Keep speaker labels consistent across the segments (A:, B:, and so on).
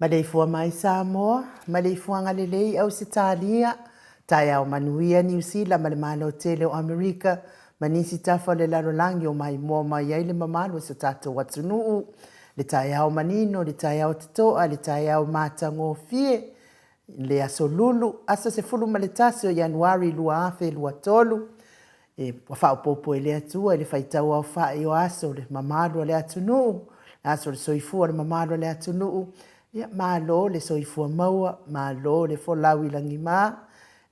A: Maleifua mai Samoa, maleifuaga lelei Ausetalia, taeao manuia Niu Sila ma le Malo tele o Amerika ma nisi tafa o le lalolagi o maimoa mai ai le mamalu o so tatou atunuu. Le taeao manino, le taeao totoa, le taeao matagofie, le Aso Lulu, aso 11 o Ianuari 2023, e ua faaopoopo e le Atua i le faitau aofai o aso o le mamalu o le atunuu, aso o le soifua o le mamalu o le atunuu, ia malo le soifua maua, malo le folau i lagima,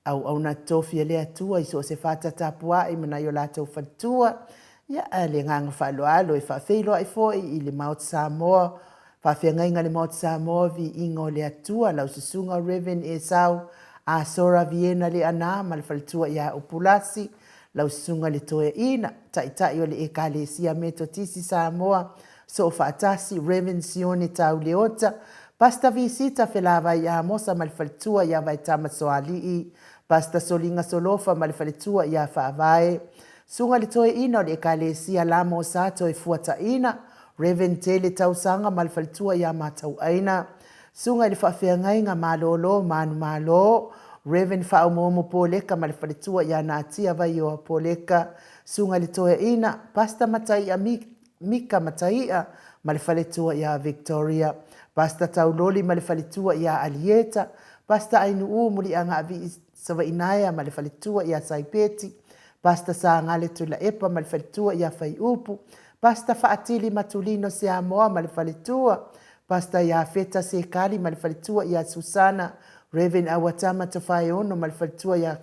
A: auauna tofi a le Atua i so o se faatatapua'i ma nai o latou faletua, ia a le agaga faaaloalo e faafeiloai foi i le Maota Samoa, Faafeagaiga a le Maota Samoa, Viiga o le Atua, lau Susuga Rev. Esau Asora Viena Leaana ma le faletua ia Upulasi, lau Susuga le Toeaina, Taitai o le Ekalesia Metotisi Samoa, Soofaatasi, Rev. Sione Tau Leota, Pastor Visita Felavai Amosa ma le faletua ia Vaetama Soalii, Pastor Soliga Solofa ma le faletua ia Faavae, Susuga i le Toeaina o le Ekalesia Lamo Sa Toefuataina, Rev. Tele Tausaga ma le faletua ia Matauaina. Susuga i le Faafeagaiga Malolo Manumalo, Rev. Faaomoomo Poleka ma le faletua ia Natia Vaioa Poleka. Susuga i le Toeaina, Pastor Mataia Mika Mataia ma le faletua ia Victoria. Pastor Tauloli ma le faletua ia Alieta. Pastor Ainuu Muliagaavii Savainaea ma le faletua ia Saipeti. Pastor Sagale Tuilaepa ma le faletua ia Faiupu, Pastor Faatili Matulino Seamoa ma le faletua, Pastor Iafeta Sekali ma le faletua ia Susana, Rev. Auatama Tofaeono ma le faletua ia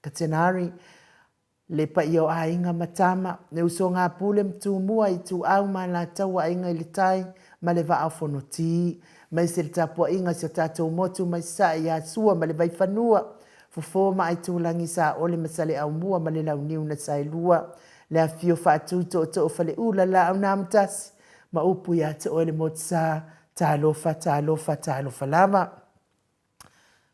A: Katenari, le paia o aiga ma tama, le usoga a Pule ma Tumua, Ituau ma Alataua, Aiga i le Tai ma le Vaa o Fonoti, aemaise le tapuaiga a si o tatou motu mai Sasae ia Sua ma le Vaifanua, Fofo ma Aitulagi Saole ma Saleaaumua ma le Launiu na Saelua, le afifio Faatui Tootoo o Faleula, Laau na Amotasi ma upu ia te oe le Motusa, talofa, talofa, talofa lava.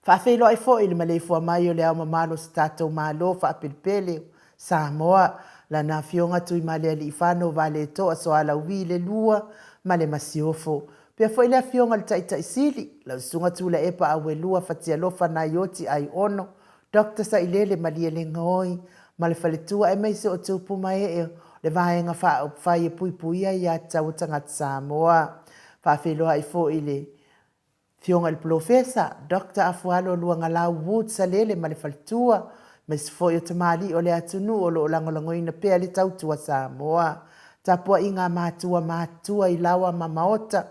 A: Faafeiloai foi i le maleifua mai o le Ao Mamalu o si tatou Malo faapelepele o Samoa, Lana Afioga Tuimalealiifano Vaaletoa Soalauvi le Lua ma le Masiofo. Pea foi le Afioga i le Taitai Sili, lau Susuga Tuilaepa Auelua Fatialofa Naioti Aiono, Doctor Sailele Malielegaoi ma le faletua aemaise o tupu ma ee o le Vaega Faaupufai e Puipuia Aia Tatau a Tagata Samoa. Faafeiloai foi i le Afioga i le Polofesa, Doctor Afualo Luagalau Wood Salele ma le faletua, aemaise foi o tamalii o le atunuu o lo o lagolagoina pea le tautua Samoa. Tapuaiga a matua matutua i laoa ma maota,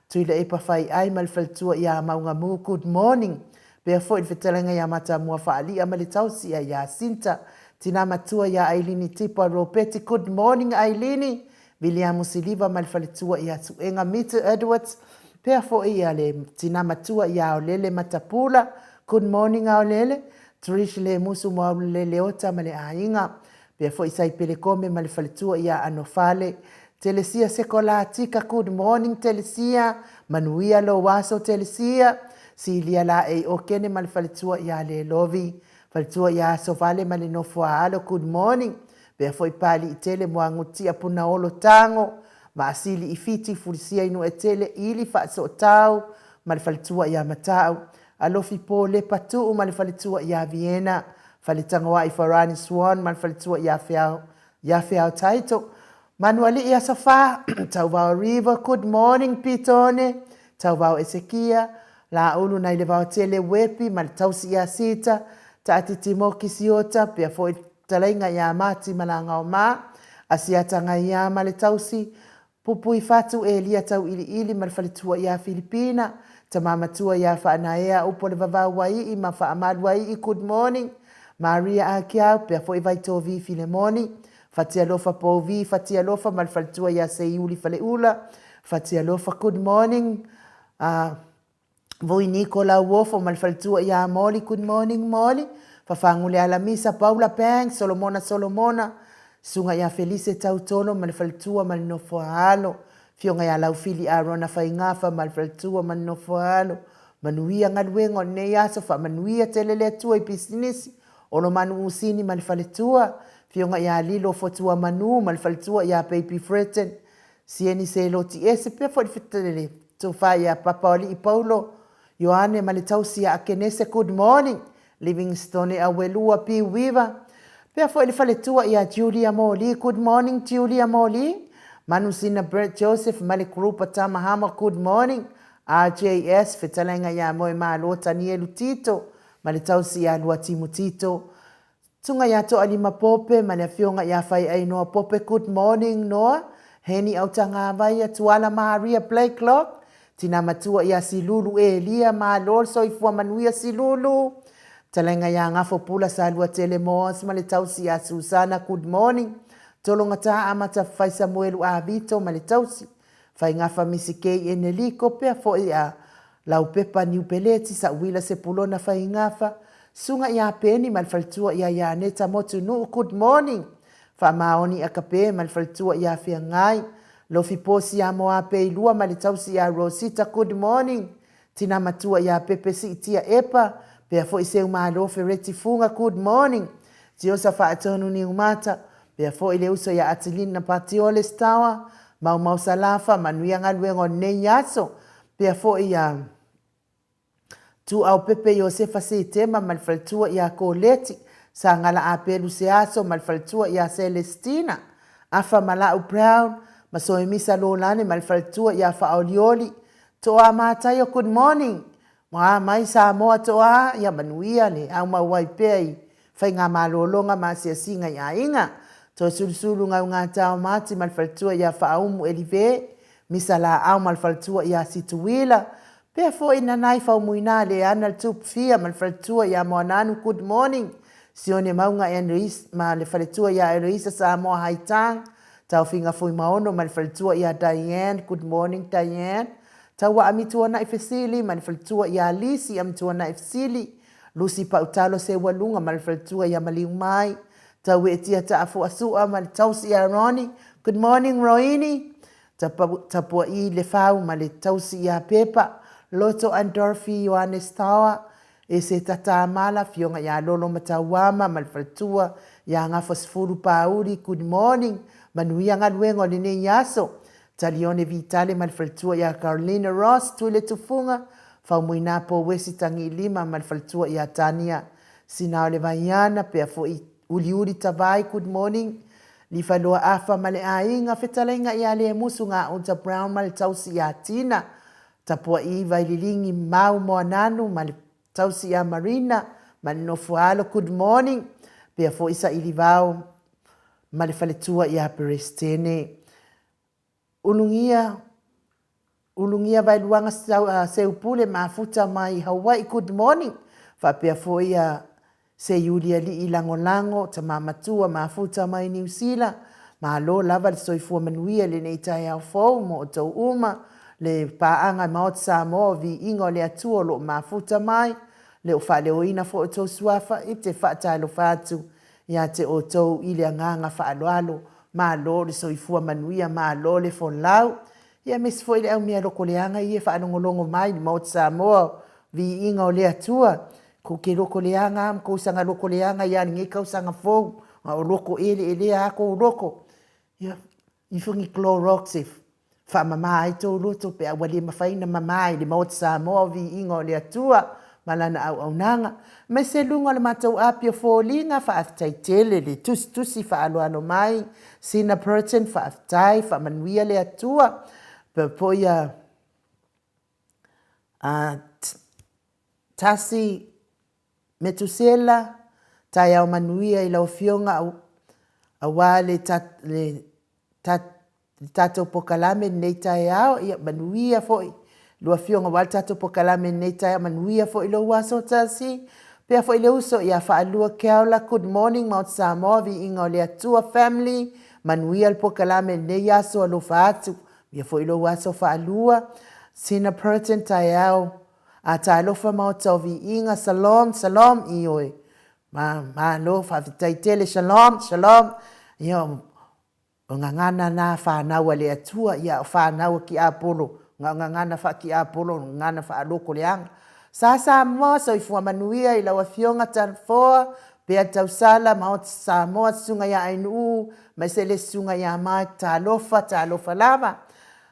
A: Tuilaepa Faiai ma le faletua ia Maugamu, good morning. Pea foi le fetalaiga ia Matamua Faalia ma le tausi ia Iasinta, tina matua ia Ailini Tipa Ropeti, good morning Ailini. Viliamu Siliva ma le faletua ia Suega Mita Edwards, pea foi ia le tina matua ia Aolele Matapula, good morning Aolele, Trish Lemusu Moaulele Leota ma le aiga, pea foi Saipele Kome ma le faletua ia Anofale, Telesia Sekolatika, good morning Telesia, manuia lou aso Telesia, Silia Laei Okene ma le faletua ia Lelovi, faletua ia Asovale ma le nofo a alo, good morning, Pea foi Paaliitele Moagutia Punaolo Tago Vaasili i Fiti Fulisia i Nuetele Ili Faasootau ma le faletua ia Matau Alofi Po Lepa Tuu ma le faletua ia Viena Faletagoai Farani Swan ma le faletua ia Feao ia Feao Taito Manualii Aso Fa Tauvao River Good morning Pitone Tauvao Esekia Laulu nai le Vaotele Wepi ma le tausi ia Sita Taatiti Moki Siota pea foi Talaiga ia Mati Malagaoma, Asiata Gaia ma le tausi, Pupui Fatu Elia Tauiliili ma le faletua ia Filipina, Tama Matua ia Faanaea Upo le Vavau Waii ma Faamalu Waii Good morning Maria Akiau pea foi Vaitovi Filemoni, Fatialofa Pouvi Fatialofa ma le faletua ia Seiuli Faleula Fatialofa Good morning Vui Niko Lauofo ma le faletua ia Moli Good morning Moli Fafagule Alamisa Paula Banks Solomona Solomona Susuga ia Felise Tautolo ma le faletua ma le nofo a alo Afioga ia Laufili Arona Faigafa ma le faletua ma le nofo a alo Manuia galuega o lenei aso Faamanuia tele le Atua i pisinisi Olomanu Usini ma le faletua Afioga ia Lilo Fotuamanu ma le faletua ia Baby Fretton Sieni Seloti ese pea foi le tofa ia Papaoalii Paulo Ioane ma le tausi ia Akenese Good morning Livingstone Auelua P Weaver pea foi le faletua ia Julia Moli Good morning Julia Moli Manusina Brett Joseph ma le group a Tamahama Good morning RJS fetalaiga ia Moemalo Tanielu Tito ma le tausi ia Luatimu Tito Tunga ia Toalima Pope ma le afioga ia Faiainoa Pope Good morning Noa Heni Autagavaia Tuala Maria Blakelock Tina matua ia Silulu Elia Malo le soifua manuia Silulu Talaiga ia Gafo Pula Saluatele Moores ma le tausi ia Susana Good morning Tologata Amata Faisamuelu Avito ma le tausi Faigafa Misi Kei Eneliko pea foi a Laupepa Niupeleti Sauila Sepulona Faigafa Suga ia Peni ma le faletua ia Ianeta Motunuu Good morning Faamaoni Akape ma le faletua ia Feagai Lofi Posi ia Moapeilua ma le tausi ia Rosita Good morning Tina matua ia Pepe Siitia Epa pea foi Seumalo Fereti Fuga Good morning Tiosa Faatonu Niumata. Pea foi le uso ia Atilina Patiole Stower, Maumau Salafa, manuia galuega o lenei aso. Pea foi ia Tuau Pepe Iosefa Setema ma le faletua ia Koleti, Sagala Apelu Seaso ma le faletua ia Selestina, Afa Malau Brown ma Soemisa Lolane ma le faletua ia Faaolioli, Toa Mataio good morning. Ua mai Samoa Toa, ia manuia le aumau ai pea i faigamalologa ma asiasiga i aiga. Toesulusulu Gaugata o Mati ma le faletua ia Faaumu Elive, Misa Laau ma le faletua ia Situila, pea foi Nanai Faumuina Leana le Tupufia ma le faletua ia Moananu Good morning Sione Mauga and ma le faletua ia Eloisa Samoa Haitang, Taofiga Fuimaono ma le faletua ia Diane Good morning Diane, Taua Amituanai Fesili ma le faletua ia Lisi Amituanai Fesili, Lusi Pautalo Seualuga ma le faletua ia Maliumai, Tauetia Taafuasua ma le tausi ia Ronnie, Good morning Roini, Tapua'i Lefau ma le tausi ia Pepa, Loto and Dorothy Ioane Toa, Eseta Tamala, Afioga ia Lolo Matauama ma le faletua ia Gafasefulu Pauli, Good morning, manuia galuega o lenei aso. Talione Vitale ma le faletua ia Carolina Ross, Tuiletufuga, Faumuina Pouesi Tagiilima ma le faletua ia Tania Sina o le Vaiana, pea foi Uliuli Tavai, good morning, Lifaloa Afa ma le aiga, Fetalaiga ia Lemusu Gauta Brown ma le tausi ia Tina, Tapua'i Vaililigi Mau Moananu ma le tausi ia Marina ma le nofoaalo, good morning, pea foi Sailivao ma le faletua ia Peresetene. Ulugia Ulugia Vaeluaga Seupule mafuta mai Hawaii good morning faapea foi ia Seiulialii Lagolago tama matua mafuta mai Niu Sila malo lava le soifua manuia i lenei taeao fou mo outou uma le paaga Maota Samoa o viiga o le Atua o loo mafuta mai le o faaleoina foi outou suafa e te faatalofa atu ia te outou i le agaga faaaloalo Malo le soifua manuia, malo le folau. Ia aemaise foi le au mea lokoleaga ia e faalogologo mai i le Maota Samoa, viiga o le Atua. Kou te lokoleaga lava ma kou saga lokoleaga ia lenei tausaga fou, a o loko eleelea lava kou loko. Ia, ifo ni Clorox e Faamama ai tou loto pe a ua le mafai ona mama i le Maota Samoa o Viiga o le Atua ma Lana auaunaga. Aemaise luga o le matou api o foliga, faafetai tele le tusitusi faaaloalo mai, Sina Burton, faafetai, faamanuia le Atua. Pea foi a Tasi Metusela, taeao manuia i lau Afioga aua le le tatou pokalame lenei taeao, ia manuia foi lua afioga aua le tatou pokalame lenei taeao, manuia foi lou aso tasi. Pea foi le uso ia Faalua Keola, good morning Maota Samoa, viiga o le Atua family, manuia le pokalame lenei aso, alofa atu, manuia foi lou aso Faalua. Sina Purton, taeao a talofa Maota o Viiga, shalom, shalom, ioe, ma, malo, faafetai tele, shalom, shalom, ia, O gagana na fanau a le Atua, ia o fanau a Tiapolo, na o gagana faa-Tiapolo, o gagana faa-lokoleaga. Sa Samoa, soifua manuia i lau Afioga Talofoa, Pea Tausala, Maota Samoa, Susuga ia Ainuu, aemaise le Susuga ia Mike, talofa, talofa lava.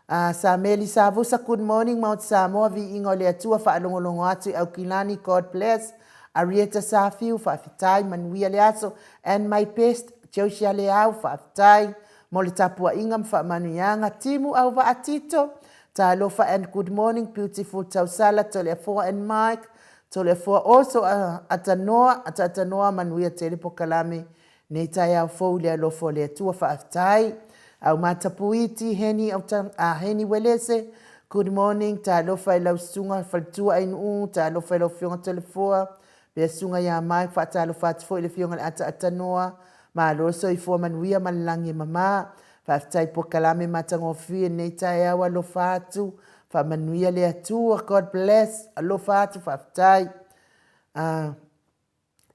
A: Sameli Savusa, good morning Maota Samoa, viiga o le Atua, faalogologo atu i Aukilani, God bless. Arieta Safiu, faafetai, manuia le aso. And my best, Josia Leau, faafetai mo le tapuaiga ma faamanuiaga. Timu Auvaa Tito, talofa and good morning, beautiful Tausala, Toleafoa and Mike, Toleafoa also Atanoa, Ataatanoa, manuia tele pokalame Nei taeao fou i le alofa o le Atua faafetai. Au Matapuiti, Heni a Heni Welese, good morning, talofa i lau susuga faletua Ainuu, talofa i lau afioga Toleafoa, pea susuga ia Mike, faatalofa atu foi i le afioga i le Ataatanoa, malo le soifua manuia ma le lagi e mama. Faafetai pokalame matagofie nei taeao alofa atu, faamanuia le Atua, God bless, alofa atu faafetai.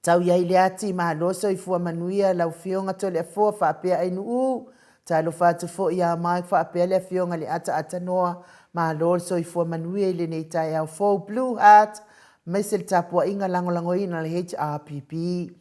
A: Tau i ai le ati, malo soifua manuia lau Afioga Toleafoa faapea Ainuu, talofa atu foi ia Mike faapea le Afioga i le Ataatanoa, malo le soifua manuia i lenei taeao fou Blue Heart aemaise le tapuaiga lagolagoina a le HRPP.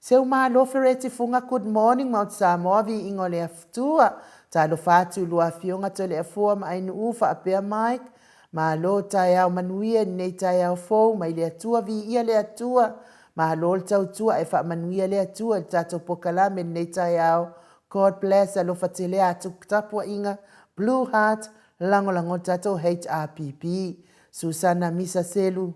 A: Seu Malo Fereti Fuga Good morning Mount Samoa Viiga o le Atua Talofa atu i lua afioga Toleafua ma Ainuu faapea Mike Malo taeao manuia i lenei taeao fou mai le Atua Viia le Atua Malo le tautua ae faamanuia le Atua i le tatou pokalame i lenei taeao God bless Alofa tele atu tapuaiga Blue heart Lagolago le tatou HRPP Susana Misa Selu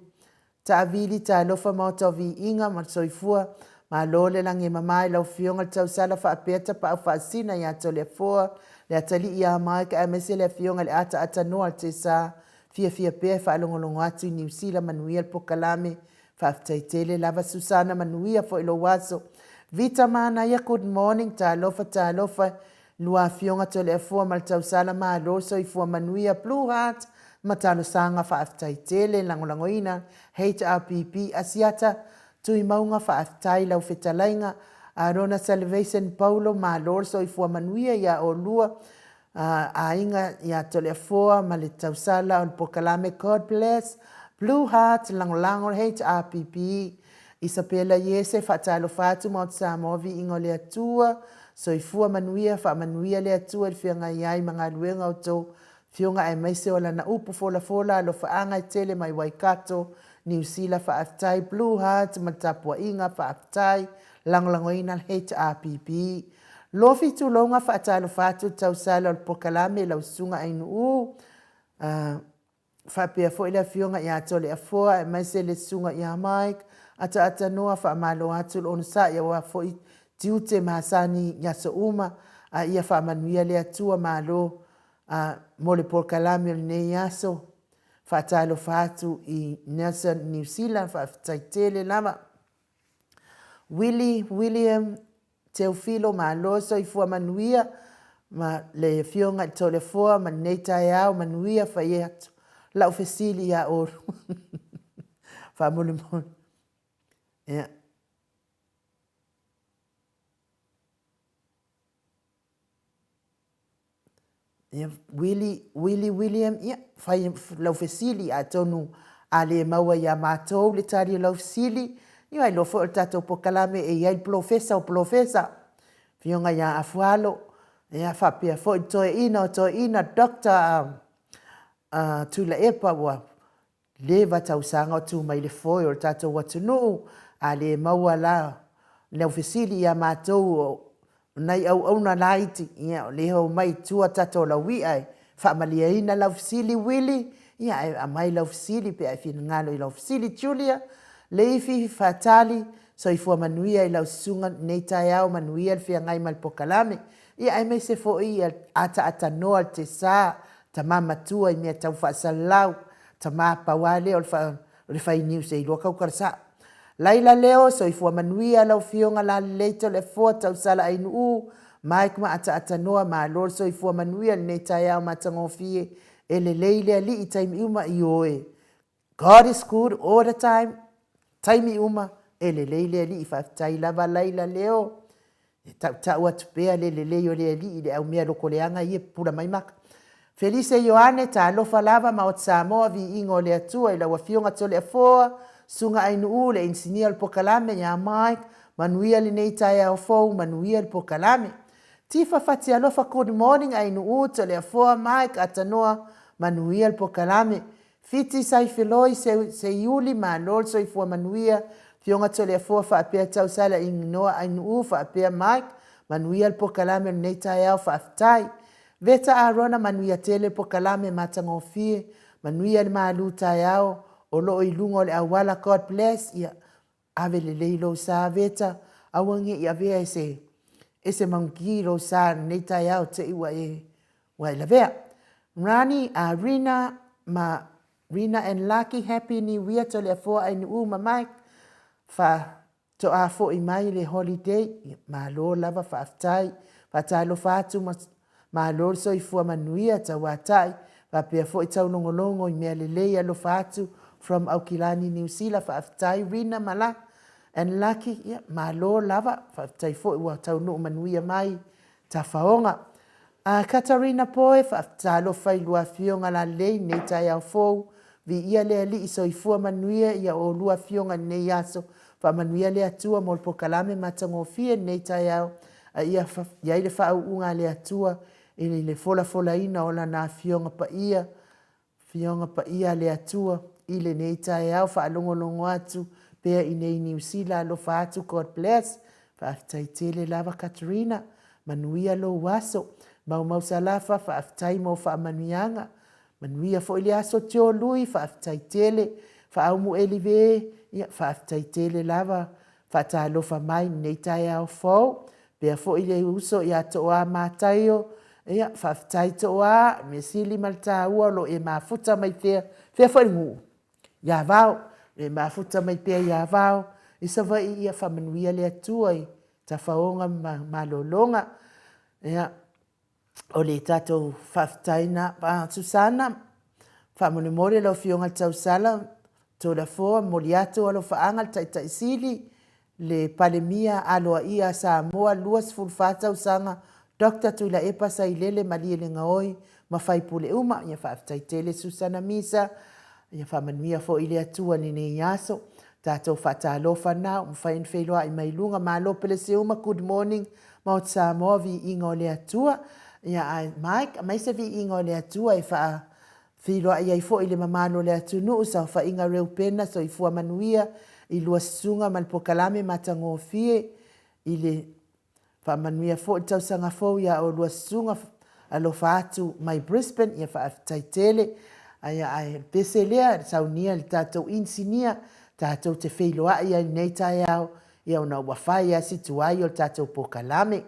A: Taavili, Talofa Maota o Viiga ma le Soifua, Malo le lagi e mama i lau Afioga le Tausala faapea Tapaau Faasina ia Toleafoa, le Atalii ia Mike aemaise le Afioga i le Ataatanoa le Tesa, fiafia pea e faalogologo atu i Niu Sila manuia le pokalame, faafetai tele lava Susana manuia foi lou aso. Vita Manaia good morning, talofa talofa Lua Afioga Toleafoa ma le Tausala Malo Soifua Manuia Blue Heart ma Talosaga Faafetai tele Lagolagoina HRPP Asiata Tuimauga Faafetai lau fetalaiga Arona Salvation Paulo Malo le soifua manuia ia olua aiga ia Toleafoa ma le Tausala o le Pokalame God bless Blue Heart Lagolago HRPP Isapela Iese Faatalofa atu Maota Samoa Viiga o le Atua Soifua manuia Faamanuia le Atua i le feagai ai ma galuega o tou Afioga aemaise o lana upu folafola alofaaga e tele mai Waikato Niu Sila Faafetai Blue Heart ma le tapuaiga Faafetai Lagolagoina le HRPP Lofi Tuloga Faatalofa atu le tausala o le pokalame i lau Susuga Ainuu Faapea foi le Afioga ia Toleafoa aemaise le Susuga ia Mike Ataatanoa, faamalo atu le onosai aua foi tiute masani i aso uma, a ia faamanuia le Atua malo a mo le polokalame o lenei aso. Faatalofa atu i Nelson Niu Sila, faafetai tele lava. Willie William Teofilo Malo soifua manuia ma le afioga i le Toleafoa ma lenei taeao manuia fai atu lau fesili ia oulua faamolemole ia. Ia, Willie, Willie William, ia, fai lau fesili, atonu a le maua ia matou le tali o lau fesili, ia iloa foi o le tatou pokalame e i ai le polofesa o polofesa, Afioga ia Afualo, ia faapea foi le toeaina o toeaina, Doctor Tuilaepa ua leva tausaga o tu mai le foe o le tatou atunuu, a le maua la lau fesili ia matou o nai auauna laiti, ia o lea e omai i tua tatou laui'a e faamalieina lau fesili Willie, ia ae aumai lau fesili pe a e finagalo i lau fesili Julia, Leifi, Faatali, soifua manuia i lau susuga lenei taeao, manuia le feagai ma le pokalame. Ia aemaise foi ia ataaatanoa le tesa, tama matua i mea tau faasalalau, tama pau lava lea o le fai news e iloa tautala sao. Laila Leo, soifua manuia lau afioga Lalelei Toleafoa Tausala Ainuu, Mike ma Ataaatanoa, malo le soifua manuia lenei taeao matagofie, e lelei le Alii i taimi uma, ioe, God is good all the time, taimi uma e lelei le Alii, faafetai lava Laila Leo, e tautau atu pea le lelei o le Alii i le au mea loko leaga ia e pupula mai maka. Felise Ioane, talofa lava Maota Samoa, viiga o le Atua i lau Afioga Toleafoa, Susuga Ainuu, le inisinia o le pokalame ia Mike, manuia lenei taeao fou, manuia le pokalame. Tifa Fatialofa, good morning Ainuu, Toleafoa, Mike, Atanoa, manuia le pokalame. Fiti Saifeloi Seiuli Malo le soifua manuia Afioga Toleafoa faapea Tausala Inginoa Ainuu faapea Mike manuia le pokalame o lenei taeao faafetai Veta Arona manuia tele le pokalame matagofie manuia le malu taeao o loo i luga o le auala God bless ia Ave lelei lou sa Veta, aua ne i avea e se e se manuki lou sa i lenei taeao te i ua e ua e lavea. Rani a Rina ma Rina and Laki Happy New Year Toleafoa Ainuu ma Mike fa toa foi mai le holiday malo lava faafetai faatalofa atu ma Malo le soifua manuia tauatai faapea foi taulogologo i mea lelei alofa atu from Aukilani Niu Sila faafetai Rina ma la and Lucky ia malo lava faafetai foi ua taunuu manuia mai Tafaoga a Katarina Poe faatalofa i lua afioga lalelei nei taeao fou viia le Alii soifua manuia ia olua afioga i lenei aso. Faamanuia le Atua mo le pokalame matagofie lenei taeao, a ia i ai le faauuga a le Atua i le folafolaina o Lana Afioga Paia, Afioga Paia a le Atua i lenei taeao, faalogologo atu pea i inei i Niu Sila, alofa atu, God bless. Faafetai tele lava Katerina, manuia lou aso. Maumau Salafa, faafetai mo faamanuiaga. Manuia foi le aso Tiolui, faafetai tele. Faaumu Elive, ia faafetai tele lava, faatalofa mai i lenei taeao fou. Faapea foi le uso ia Toa Mataio, ia faafetai Toa, mea sili ma le taua o lo o e mafuta mai pea, fea foi le nuu? I Avao, e mafuta mai pea i Avao i Savaii, ia faamanuia le Atua i tafaoga ma malologa. Ia, o le tatou faafetai lena. Susana, faamolemole lau Afioga i le tausala, Tolafoa, momoli atu alofaaga i le Taitai Sili, le Palemia aloaia a Samoa 24 tausaga, Doctor Tuilaepa Sailele Malielegaoi ma faipule uma. Ia faafetai tele Susana Misa, ia faamanuia foi le Atua i lenei aso. Tatou faatalofa na, ua mafai ona feiloai mai luga, malo pelese uma, good morning Maota Samoa, viiga o le Atua. Ia ae Mike, aumai se viiga o le Atua e faa feiloai ai foi i le mamalu o le atunuu, saofaiga Reupena, soifua manuia i lua susuga ma le pokalame matagofie i le Faamanuia foi le tausaga fou ia oulua susuga, alofa atu mai Brisbane, ia faafetai tele. Aia ae o le pese lea, saunia e le tatou inisinia, tatou te feiloai ai i lenei taeao, ia ona ua fai lava si tuai o le tatou pokalame.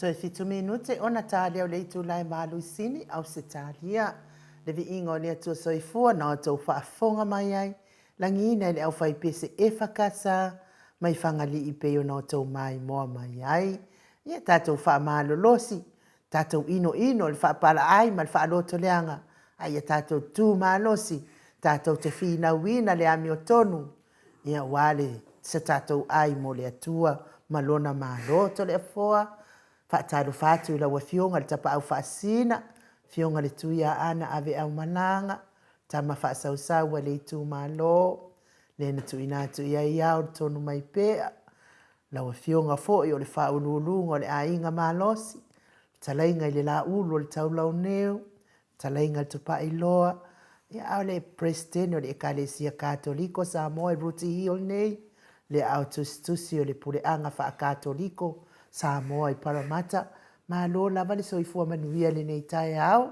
A: Toe fitu minute ona ta lea o le itula e maluisini Ausetalia. Le viiga o le Atua Soifua na outou faafofoga mai ai, lagiina i le aufaipese EFKS mai Fagalii pei ona outou maimoa mai ai. Ia tatou faamalolosi, tatou inoino i le faapalaai ma le faalotoleaga, a ia tatou tu malosi tatou te finauina le amiotonu, ia aua le se tatou ai mo le Atua ma Lona Malo. Toleafoa, faatalofa atu i lau Afioga i le Tapaau Faasisina, Afioga i le Tuiaana Aveaumalaga, tama faasausau a le itumalo, le na tuuina atu i ai ao le tonu mai pea, lau Afioga foi o le Faauluuluga o le Aiga Malosi, fetalaiga i le Laulu o le Taulauneu, fetalaiga i le Tupailoa, ia a o le Peresetene o le Ekalesia Katoliko Samoa i Rooty Hill nei, le aao tusitusi o le Puleaga Faa-Katoliko Samoa i Paramata. Malo lava le soifua manuia i lenei taeao,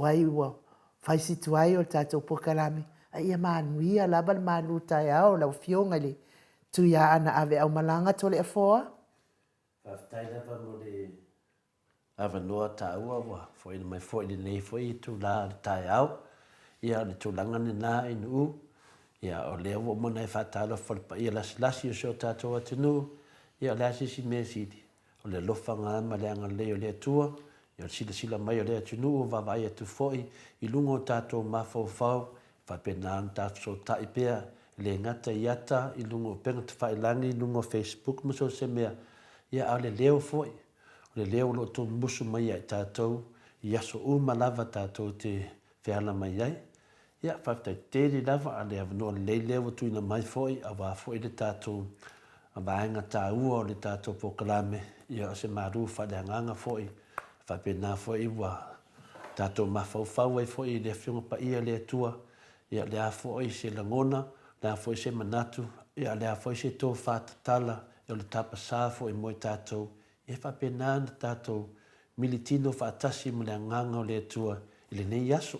A: ai ua fai si tuai o le tatou polokalame, a ia manuia lava le malu taeao lau Afioga i le Tuiaana Aveaumalaga Toleafoa.
B: Faafetai lava mo le avanoa taua ua foaiina mai foi i lenei foi itula o le taeao. Ia o le tulaga lena i Nu'u, ia o lea ua uma ona e faatalofa i le paia lasilasi o si o tatou atunuu, ia o le a se isi mea e sili? O le alofa lena ma le agalelei o le Atua, ia o le silasila mai o le atunuu o vaavaai atu foi i luga o tatou mafaufau, e faapena ona ta fesootai pea, e le gata i ata i luga o upega tafailagi, i luga o Facebook ma so o se mea, ia a o le leo foi, O le leo o lo o tumumusu mai ia i tatou i aso uma lava tatou te feala mai ai. Ia, faafetai tele lava a le avanoa lelei lea ua tuuina mai foi aua foi le tatou vaega taua o le tatou polokalame, ia o se malu faaleagaga foi, e faapena foi ua tatou mafaufau ai foi i le Afioga Paia a le Atua, ia o le a foi se lagona, o le a foi se manatu, ia o le a foi se tofa tatala, ia o le tapasa foi mo i tatou, ia faapena ona tatou militino faatasi ma le Agaga o le Atua i lenei aso.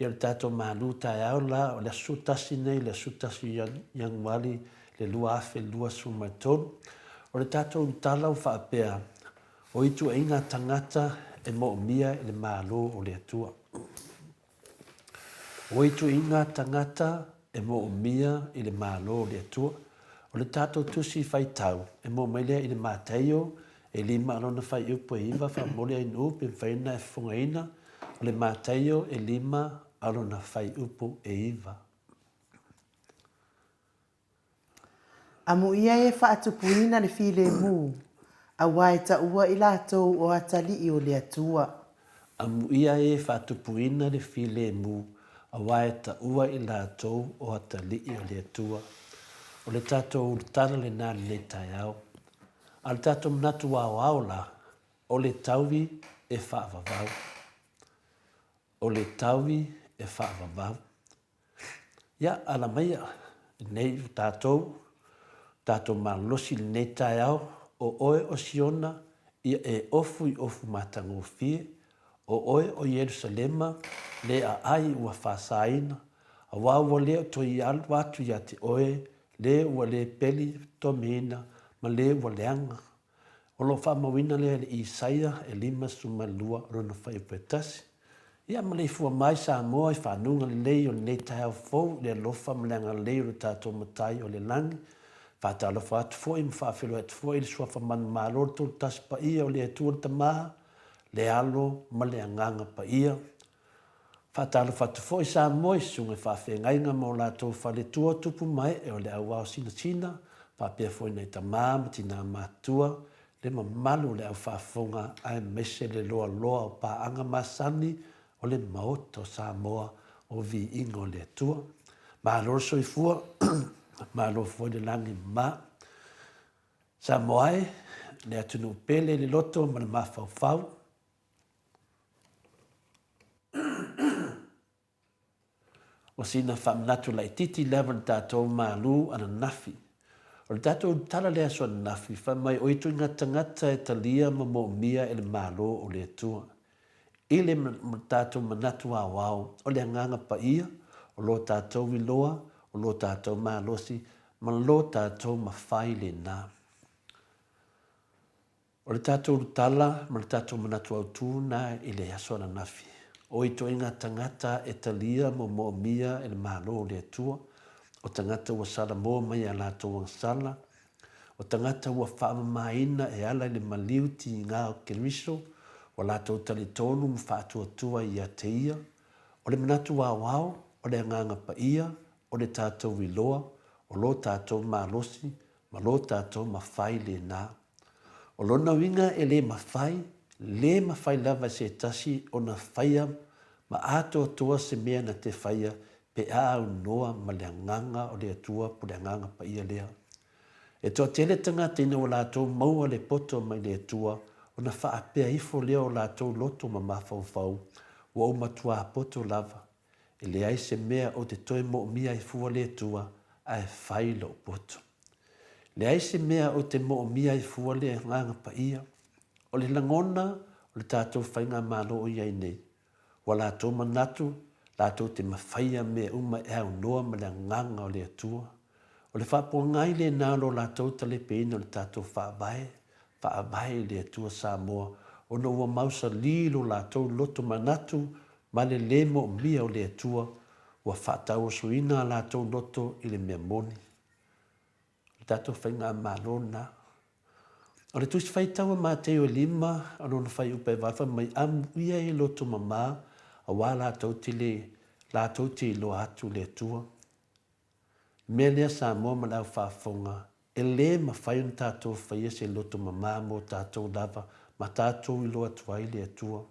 B: Ia o le tatou malu taeao la, o le aso 11 nei, le aso 11 o Ianuari le 2023. O le tatou tala ua faapea, o ituaiga tagata e moomia i le Malo o le Atua. O ituaiga tagata e moomia i le Malo o le Atua. O le tatou tusi faitau, e maua mai lea i le Mataio e lima a lona fuaiupu e iva, faamomoli ai nuu pe mafai ona e fofogaina, o le Mataio e lima a lona fuaiupu e iva.
A: Amuia e faatupuina le filemu, aua e taua i latou o atalii o le Atua.
B: Amuia e faatupuina le filemu, aua e taua i latou o atalii o le Atua. O le tatou ulutala lena i lenei taeao. A o le tatou manatu aoao la, o le taui e faavavau. O le taui e faavavau. Ia, ala maia, nei o tatou, tatou malolosi i lenei taeao, o oe o Siona, ia e ofu i ofu matagofie, o oe o Ierusalema, le aai ua faasāina, aua ua le o toe alu atu ia te oe le ua le peli tomiina ma le ua leaga. O lo o faamauina lea i le Isaia e 52 lona fuaiupu e tasi. Ia maleifua mai Samoa i fanuga lelei o lenei taeao fou i le alofa ma le agalelei o lo tatou Matai o le Lagi. Faatalofa atu foi ma faafeiloai atu foi i le Suafa Manumalo le Tolutasi Paia o le Atua le Tama, le Alo ma le Agaga Paia. Faatalofa atu foi Samoa i susuga i faafeagaiga ma o latou faletua tupu ma ee o le auao sinasina, faapea foi nai tama ma tina matutua, le mamalu o le au faafofoga aemaise le loaloa o paaga masani o le Maota o Samoa o Viiga o le Atua. Malo le soifua, malo foi le lagi mama. Samoa e, le atunuu pele i le loto ma le mafaufau, O sina faamanatu laitiiti lava le tatou malu ananafi. O le tatou tala le aso ananafi, fai mai o ituaiga tagata e talia ma moomia e le Malo o le Atua. I le tatou manatu aoao, o le Agaga Paia, o lo tatou iloa, o lo tatou malosi, ma lo tatou mafai lena. O le tatou tala ma le tatou manatu autū na i le aso ananafi, o ituaiga tagata e talia ma moomia e le Malo o le Atua, o tagata ua salamoa mai a latou agasala, o tagata ua faamamaina e ala i le maliu tiga o Keriso, ua latou talitonu ma faatuatua ia te Ia, o le manatu aoao, o le Agaga Paia, o le tatou iloa, o lo tatou malosi, ma lo tatou mafai lena. O lona uiga e le mafai, le mafai lava e se tasi ona faia ma atoatoa se mea na te faia pe a aunoa ma le Agaga o le Atua po le Agaga Paia lea. E toatele tagata ina ua latou maua le poto mai le Atua ona faapea ifo lea o latou loto ma mafaufau, Ua ou matuā poto lava, E leai se mea ou te toe moomia ai fua le Atua ae fai lou poto. Leai se mea ou te moomia ai fua le Agaga Paia. O le lagona o le tatou Faigamalo o i ai nei, ua latou manatu latou te mafaia mea uma e aunoa ma le Agaga o le Atua. O le faapoagai lena o lo latou talepeina o le tatou Faavae, Faavae i le Atua Samoa, ona ua mausali lo latou loto manatu ma le lē moomia o le Atua, ua faatauosoina a latou loto i le mea moni. O le tatou Faigamalo lena. O le Tusi Faitau a Mateio e lima o lona fuaiupu e 8 fai mai, Amuia e loto mamā, auā latou te lē, latou te iloa atu le Atua. Mea lea Samoa ma le au faafofoga, e lē mafai ona tatou faia se loto mamā mo tatou lava ma tatou iloa atu ai le Atua.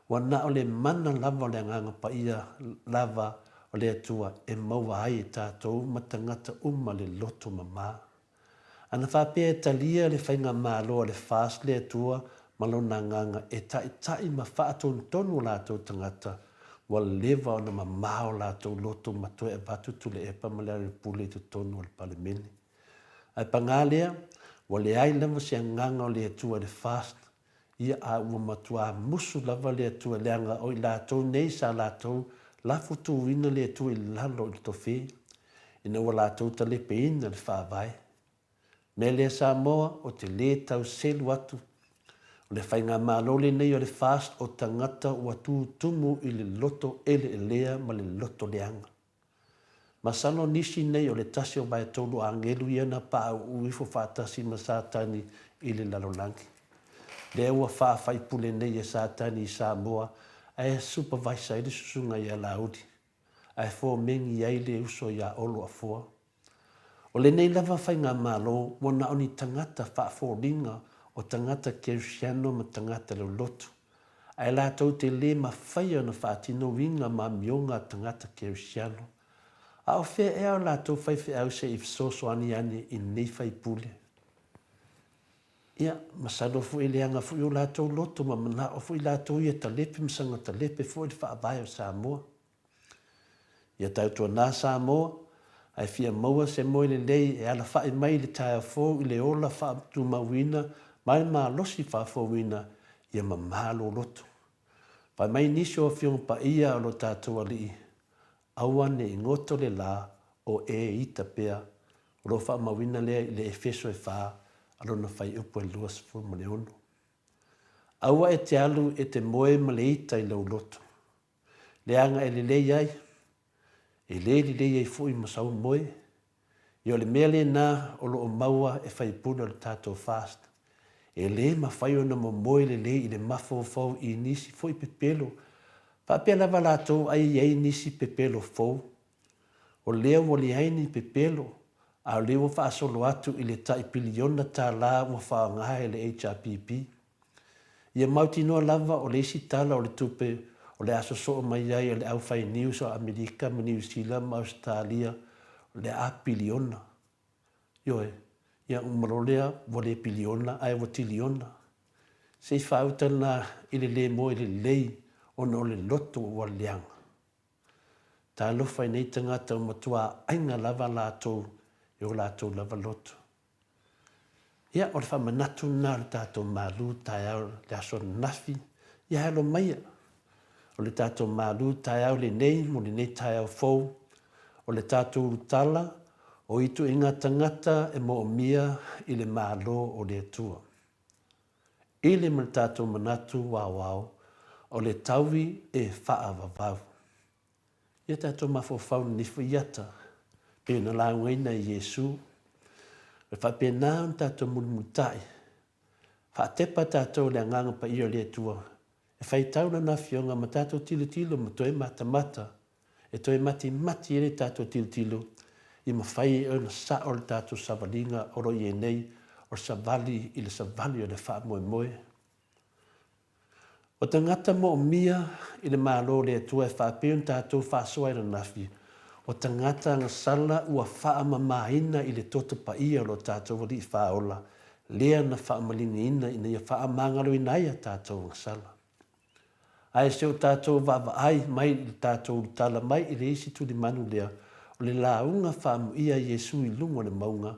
B: Ua na o le mana lava o le Agaga Paia lava o le Atua e maua ai e tatou ma tagata uma le loto mamā. Ana faapea e talia le faigamalo a le FAST le Atua ma Lona Agaga e taitai ma faatonutonu o latou tagata, ua leva ona mamao latou loto ma toe avatu Tuleepa ma Lealailepule i totonu o le Palemene. Ae pagā lea, ua leai lava se agaga o le Atua i le FAST, ia a ua matuā musu lava le Atua leaga o i latou nei sa latou lafutuina le Atua i lalo i le tofe, ina ua latou talepeina le Faavae. Mea lea Samoa ou te lē tau selu atu, o le faigamalo lenei o le FAST o tagata ua tutumu i le loto eleelea ma le loto leaga. Masalo nisi nei o le tasi o vaetolu agelu ia na paauu ifo faatasi ma Satani i le lalolagi. Lea ua faafaipule nei e Satani i Samoa ae supervise ai le susuga ia Laauli, ae fomegi ai le uso ia Olo Afoa. O lenei lava faigamalo ua na o ni tagata faafoliga o tagata kerisiano ma tagata lolotu, ae latou te lē mafaia ona faatino uiga ma amioga a tagata kerisiano. A o fea ea o latou faifeau se i fesoasoani ane i nei faipule? Ia, masalo foi e leaga foi o latou loto ma manao foi latou ia talepe ma saga talepe foi le Faavae o Samoa. Ia tautuana Samoa, ae fia maua se moe lelei e alafaʻi mai i le taeao fou i le ola faatumauina ma le malosi faafouina ia mamā lou loto. Fai mai nisi o Afioga Paia o lo tatou Alii, Aua ne i goto le lā o e ita pea, o lo o faamauina lea i le Efeso e fa a lona fuaiupu e 26. Aua e te alu e te moe ma le ita i lou loto. Leaga e lelei ai, e le lelei ai foi ma sau moe. Ia o le mea lena o lo o maua e faipule o le tatou FAST. E le mafai ona momoe lelei i le mafaufau i nisi foi pepelo, faapea lava latou ai i ai nisi pepelo fou. O lea ua leai ni pepelo, a o lea ua faasolo atu i le tai piliona tala ua faaaoga e le HRPP. Ia mautinoa lava o le isi tala o le tupe o le a sosoo mai ai e le aufai news o Amerika ma Niu Sila ma Ausetalia o le a piliona. Ioe, ia uma loa lea ua le piliona ae ua tiliona. Se i faauta lena i le le moe lelei ona o le loto ua leaga. Talofa i nei tagata ua matua aiga lava latou i o latou lava loto. Ia, o le faamanatu lena o le tatou malu taeao le aso ananafi, ia alo maia. O le tatou malu taeao lenei mo lenei taeao fou, o le tatou ulutala o ituaiga tagata e moomia i le Malo o le Atua. I le ma le tatou manatu aoao, o le taui e faavavau. Ia tatou mafaufau nifo i ata, pei ona laugaina e Iesu. E faapena ona tatou mulimulitai, faatepa tatou i le Agaga Paia o le Atua, e faitau Lana Afioga ma tatou tilotilo ma toe matamata, e toe matimati ai le tatou tilotilo, ia mafai ai ona sao le tatou savaliga o lo o i ai nei, o le savali i le savali o le faamoemoe. O tagata moomia i le Malo o le Atua e faapei ona tatou faasoa ananafi, o tagata agasala ua faamamaina i le toto paia o lo tatou Alii Faaola, lea na faamaliniina ina ia faamagaloina ai a tatou agasala. Ae se o tatou vaavaai mai i le tatou ulutala mai i le isi tulimanu lea, o le lauga faamuia a Iesu i luga o le mauga,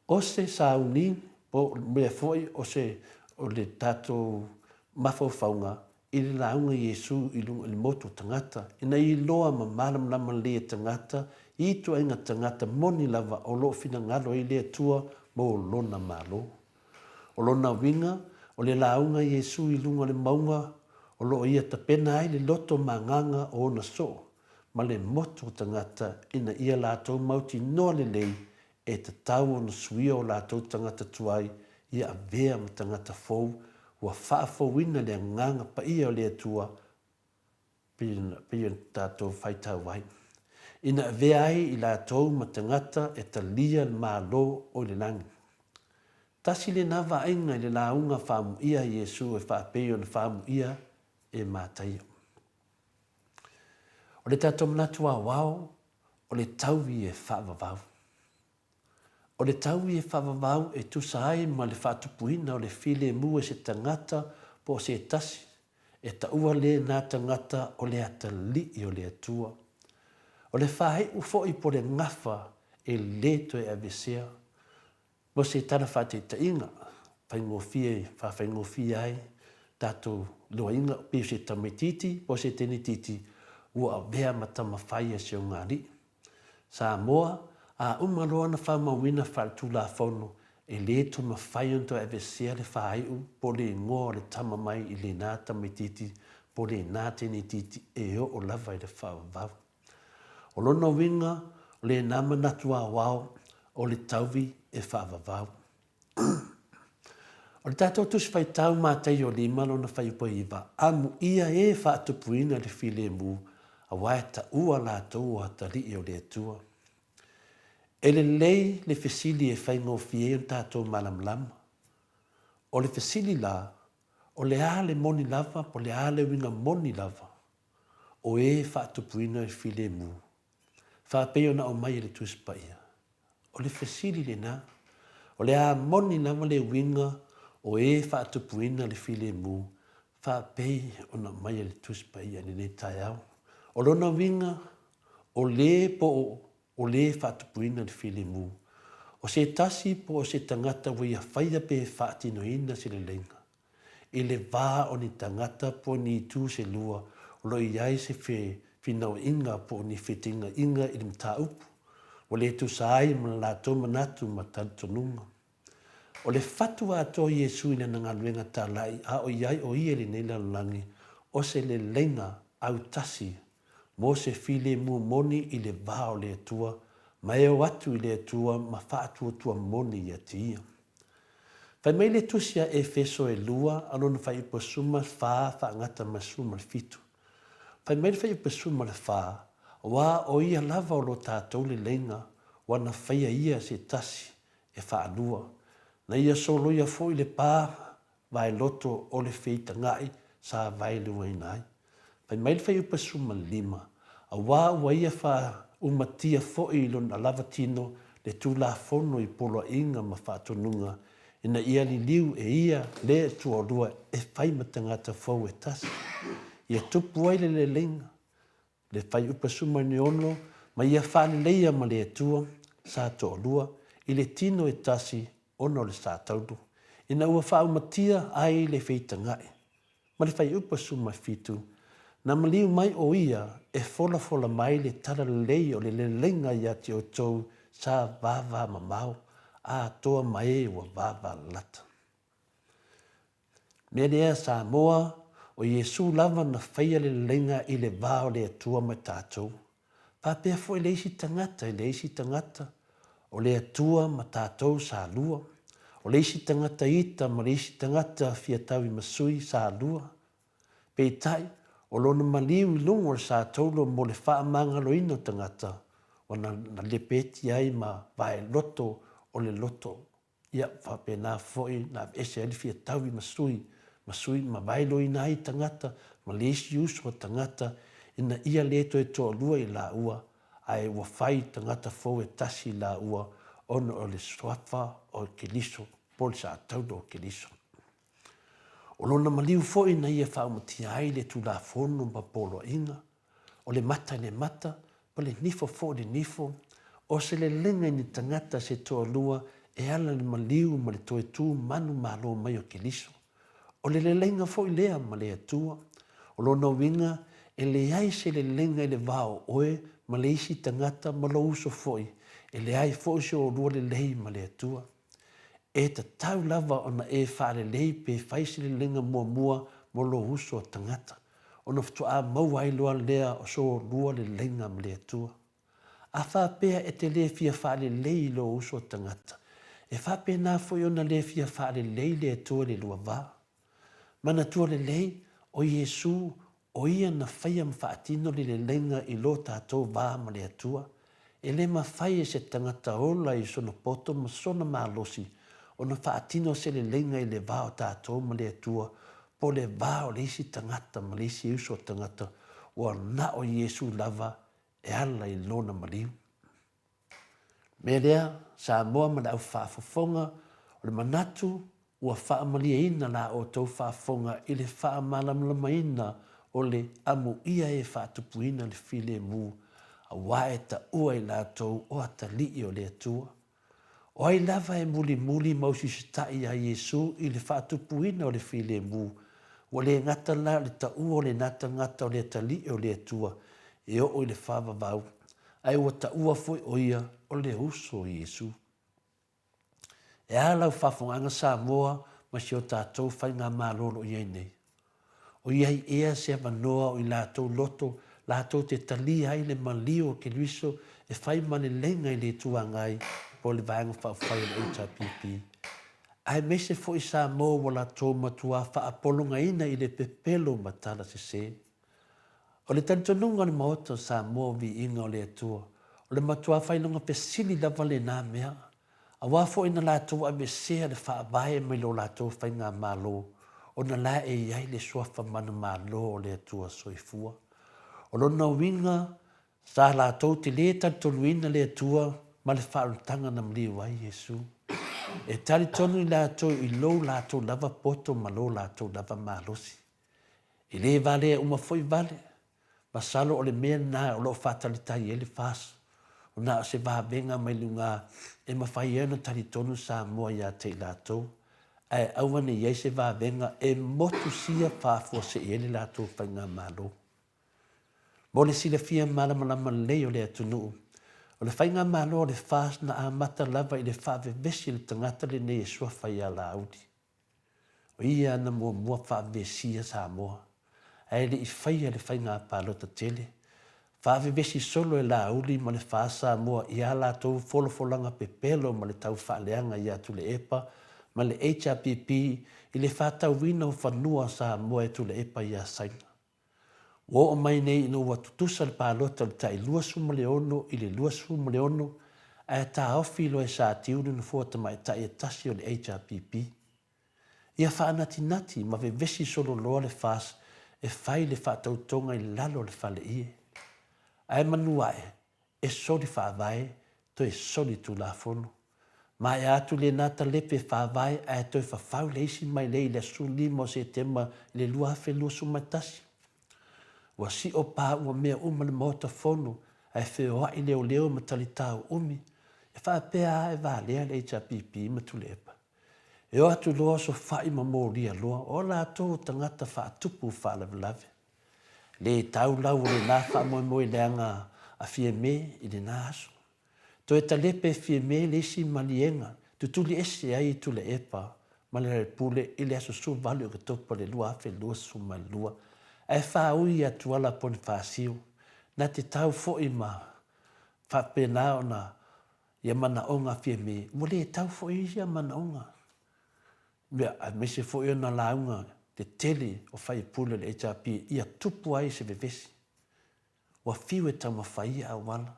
B: o se sauni po o le mea foi o se o le tatou mafaufauga i le lauga Iesu i luga i le motu o tagata, ina ia iloa ma malamalama lelei e tagata i ituaiga tagata moni lava o lo o finagalo ai le Atua mo Lona Malo. O lona uiga, o le lauga Iesu i luga o le mauga o lo o ia tapena ai le loto ma agaga o ona soo ma le motu o tagata ina ia latou mautinoa lelei e tatau ona suia o latou tagata tuai ia avea ma tagata fou ua faafouina le agaga paia o le Atua pei ona tatou faitau ai, ina avea ai i latou ma tagata e talia le Malo o i le lagi. Tasi lena vaaiga i le lauga faamuia a Iesu e faapei ona faamuia e Mataia. O le tatou manatu aoao, o le taui e faavavau. O le taui e faavavau e tusa ai ma le faatupuina o le filemu e se tagata po o se tasi, e taua lena tagata o le atalii o le Atua. O le faaiu foi po o le gafa e le toe aveesea. Mo se tala faataitaiga, faigofie faafaigofie ai tatou loaiga pei o se tamaitiiti po o se teneitiiti ua avea ma tama fai a si ona alii. Samoa, a uma loa ona faamauina faaletulafono, e le toe mafai ona toe aveesea le faaiu po o le igoa o le tama mai i lena tamaitiiti po o lena teneitiiti e oo lava i le faavavau. O lona uiga, o lena manatu aoao o le tauvi e faavavau. O le tatou Tusi Faitau Mataio 5 lona fuaiupu 9, Amuia e faatupuina le filemu, aua e taua latou o atalii o le Atua. E lelei le fesili e faigofie ai ona tatou malamalama. O le fesili la, o le a le moni lava po o le a le uiga moni lava o e faatupuina le filemu, faapei ona aumai e le Tusi Paia? O le fesili lena, o le a moni lava le uiga o e faatupuina le filemu faapei ona aumai e le Tusi Paia i lenei taeao? O lona uiga, o le po o le faatupuina le filemu, o se tasi po o se tagata ua ia faia pe faatinoina se leleiga. I le va o ni tagata po o ni itu se lua o lo o i ai se fefinauaiga po o ni feteingaiga i le mataupu ua le tusa ai ma le latou manatu ma talitonuga. O le fatu atoa o Iesu i lana galuega talai a o i ai o ia i lenei lalolagi, o se leleiga autasi mo se filemu moni i le va o le Atua ma e o atu i le Atua ma faatuatua moni ia te Ia. Fai mai le tusi a Efeso e lua a lona fuaiupu 14 faagata ma le 17. Fai mai le fuaiupu 14, Aua o ia lava o lo tatou leleiga, ua na faia ia se tasi e faalua, na ia soloia foi le pa vaeloto o le feitagaʻi sa vaeluaina ai. Fai mai le fuaiupu 15, Aua ua ia faaumatia foi i lona lava tino le Tulafono i poloaiga ma faatonuga, ina ia liliu e ia le tualua e fai ma tagata fou e tasi, ia tupu ai le leleiga, le fuaiupu 16, ma ia faaleleia ma le Atua sa toalua i le tino e tasi ona o le sa taulu, ina ua faaumatia ai le feitagaʻi. Ma le fuaiupu 17, Na maliu mai ʻo ia e folafola mai le talalelei o le leleiga ia te outou sa vava mamao, atoa ma e ua vava lalata. Mea lea Samoa, o Iesu lava na faia le leleiga i le va o le Atua ma tatou. Faapea foi le isi tagata i le isi tagata, o le Atua ma tatou sa lua. O le isi tagata ita ma le isi tagata fia tauimasui sa lua. Peitai, o lona maliu i luga o le satoulo mo le faamagaloina o tagata, ua na lepeti ai ma vaeloto o le loto. Ia, faapena foi na aveese ai le fia taui ma sui, ma sui, ma vaeloina ai tagata ma le isi uso a tagata ina ia le toe toalua i laua, ae ua fai tagata fou e tasi i laua ona o le suafa o Keriso, po o le sataulo o Keriso. O lona maliu foi na ia faaumatia ai le Tulafono ma poloaiga, o le mata i le mata, ma le nifo foi i le nifo, o se lelega i ni tagata se toalua e ala i le maliu ma le toe tu manumalo mai o Keriso. O le lelega foi lea ma le Atua. O lona uiga, e leai se lelega i le va o oe ma le isi tagata ma lou uso foi, e leai foi se oulua lelei ma le Atua. E tatau lava ona e faalelei pe fai se lelega muamua mo lou uso a tagata, ona faatoa maua ai loa lea o so lua lelega ma le Atua. A faapea e te le fia faalelei i lou uso a tagata, e faapena foi ona le fia faalelei le Atua i le lua va. Manatua lelei, o Iesu, o Ia na faia ma faatino le lelega i lo tatou va ma le Atua. E le mafai e se tagata ola i sona poto ma sona malosi ona faatino se lelega i le va o tatou ma le Atua po o le va o le isi tagata ma le isi uso a tagata ua na o Iesu lava e ala i Lona maliu. Mea lea, Samoa ma le au faafofoga, o le manatu ua faamalieina la outou faafofoga i le faamalamalamaina o le amuia e faatupuina le filemu, aua e taua i latou o atalii o le Atua. O ai lava e mulimuli ma usisitaʻi iā Iesu i le faatupuina o le filemu, ua le gata la o le taua o lena tagata o le atalii o le Atua e oo i le faavavau, ae ua taua foi o ia o le uso o Iesu. E a lau faafogaaga Samoa ma si o tatou faigamalo o lo o i ai nei? O i ai ea se avanoa o i latou loto latou te talia ai le maliu o Keriso e fai ma leleiga i le Itu Agai po o le Vaega Faaupufai o le HRPP, aemaise foi Samoa ua latou matuā faapologaina i le pepelo ma tala sese? O le talitonuga o le Maota o Samoa o Viiga o le Atua, o le matuā failoga fesili lava lena mea, Aua foi na latou aveesea le Faavae mai lo latou faigamalo, ona la e i ai le suafa manumalo o le Atua Soifua. O lona uiga, sa latou te lē talitonuina le Atua ma le faaolataga na maliu ai Iesu. E talitonu i latou i lo latou lava poto ma lo latou lava malosi. E lē valea uma foi vale, Masalo o le mea lena o lo o faatalitai ai le FAS, o na o se vavega mai luga e mafai ai ona talitonu Samoa ia te i latou, ae aua ne i i ai se vavega e motusia faafuasei ai le latou faigamalo. Mo le silafia malamalama lelei o le atunuu, o le faigamalo a le FAS na amata lava i le faavevesi o le tagata lenei e suafa ia Laauli. O ia na muamua faavevesia Samoa, ae le i faia le faiga palota tele. Faavevesi solo e Laauli ma le Fa Samoa i a latou folafolaga pepelo ma le taufaaleaga ia Tuilaepa ma le HRPP i le faatauina o fanua o Samoa e Tuilaepa ia Saina. Ua oo mai nei ina ua tutusa le palota o le tai 26 i le 26, ae taofi loa e Satiu le nofoa tamaitai e tasi o le HRPP. Ia faanatinati ma vevesi solo loa le FAS e fai le faatautoga i lalo o le faleie. Ae manu ae, e soli faavae, toe soli tulafono. Maea atu lena talepe faavae ae toe fafau le isi mailei i le aso 15 o Setema i le 2021. Ua sio pa ua mea uma le Maota Fono ae feoai leoleo ma talitao umi, e faapea a e valea le HRPP ma Tuilaepa. E o atu loa sofa'i ma molia loa o latou o tagata faatupu faalavelave. Le tau lau o lena faamoemoe leaga a Fiame i lena aso. Toe talepe e Fiame le isi maliega, tutuli ese ai Tuilaepa ma le Pule i le aso 18 o Oketopa i le 2022, ae faaui ia Tuala Ponifasio, na te tau foi ma faapena ona ia manaoga a Fiame, ua le tau foi ia manaoga. Ia, aemaise foi ona lauga tetele o faipule o le HRP ia tupu ai se vevesi. Ua fiu e taumafai ia auala.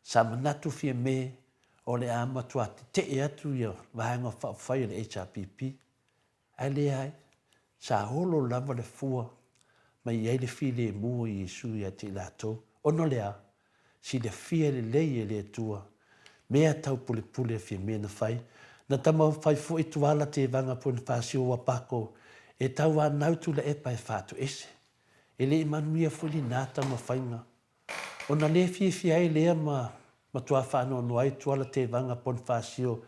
B: Sa manatu Fiame o le a matua tetee atu ia Vaega Faaupufai a le HRPP, ae leai, sa olo lava le fua ma i ai le filemu o Iesu ia te i latou, ona o le a? Silafia lelei e le Atua mea taupulepule a Fiame na fai, na taumafai foi Tuala Tevaga Ponifasio ua pako e tauanau Tuilaepa e faatoese. E le i manuia foi lena taumafaiga. Ona le fiafia ai lea ma matua faanoanoa ai Tuala Tevaga Ponifasio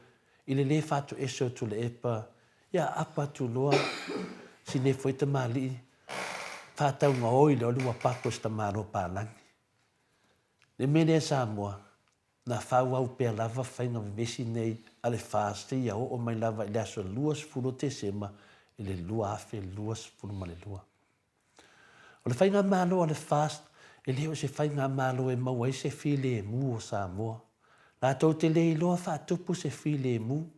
B: i le le faatoese o Tuilaepa ia aapa atu loa si nei foi tamalii faataugaoi lea o le ua pako i se tamaloa palagi. Le mea lea Samoa, na faaauau pea lava faiga vevesi nei a le FAST seia oo mai lava i le aso 20 o Tesema i le 2022. O le faigamalo a le FAST e le o se faigamalo e maua ai se filemu o Samoa. Latou te le iloa faatupu se filemu.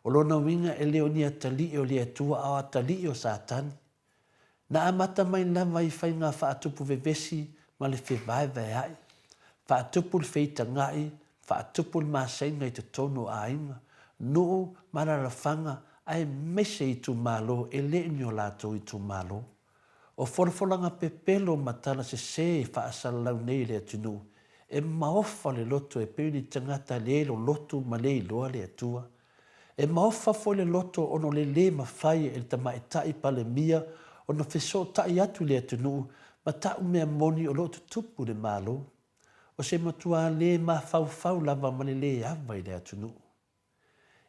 B: O lona uiga e le o ni atalii o le Atua a o atalii o Satani. Na amata mai lava i faiga faatupu vevesi ma le fevaevaea'i, faatupu le feitaga'i, faatupu le maseiga i totonu o aiga, nuu ma alalafaga aemaise itumalo e le o ni o latou itumalo. O folafolaga pepelo ma tala sese e faasalalau nei i le atunuu, e maofa le loto e pei o ni tagata le lolotu ma le iloa le Atua. E maofa foi le loto ona o le lē mafai e le Tamaitai Palemia ona fesootai atu i le atunuu ma ta'u mea moni o lo o tutupu i le Malo. O se matuā lē mafaufau lava ma le lē ava i le atunuu.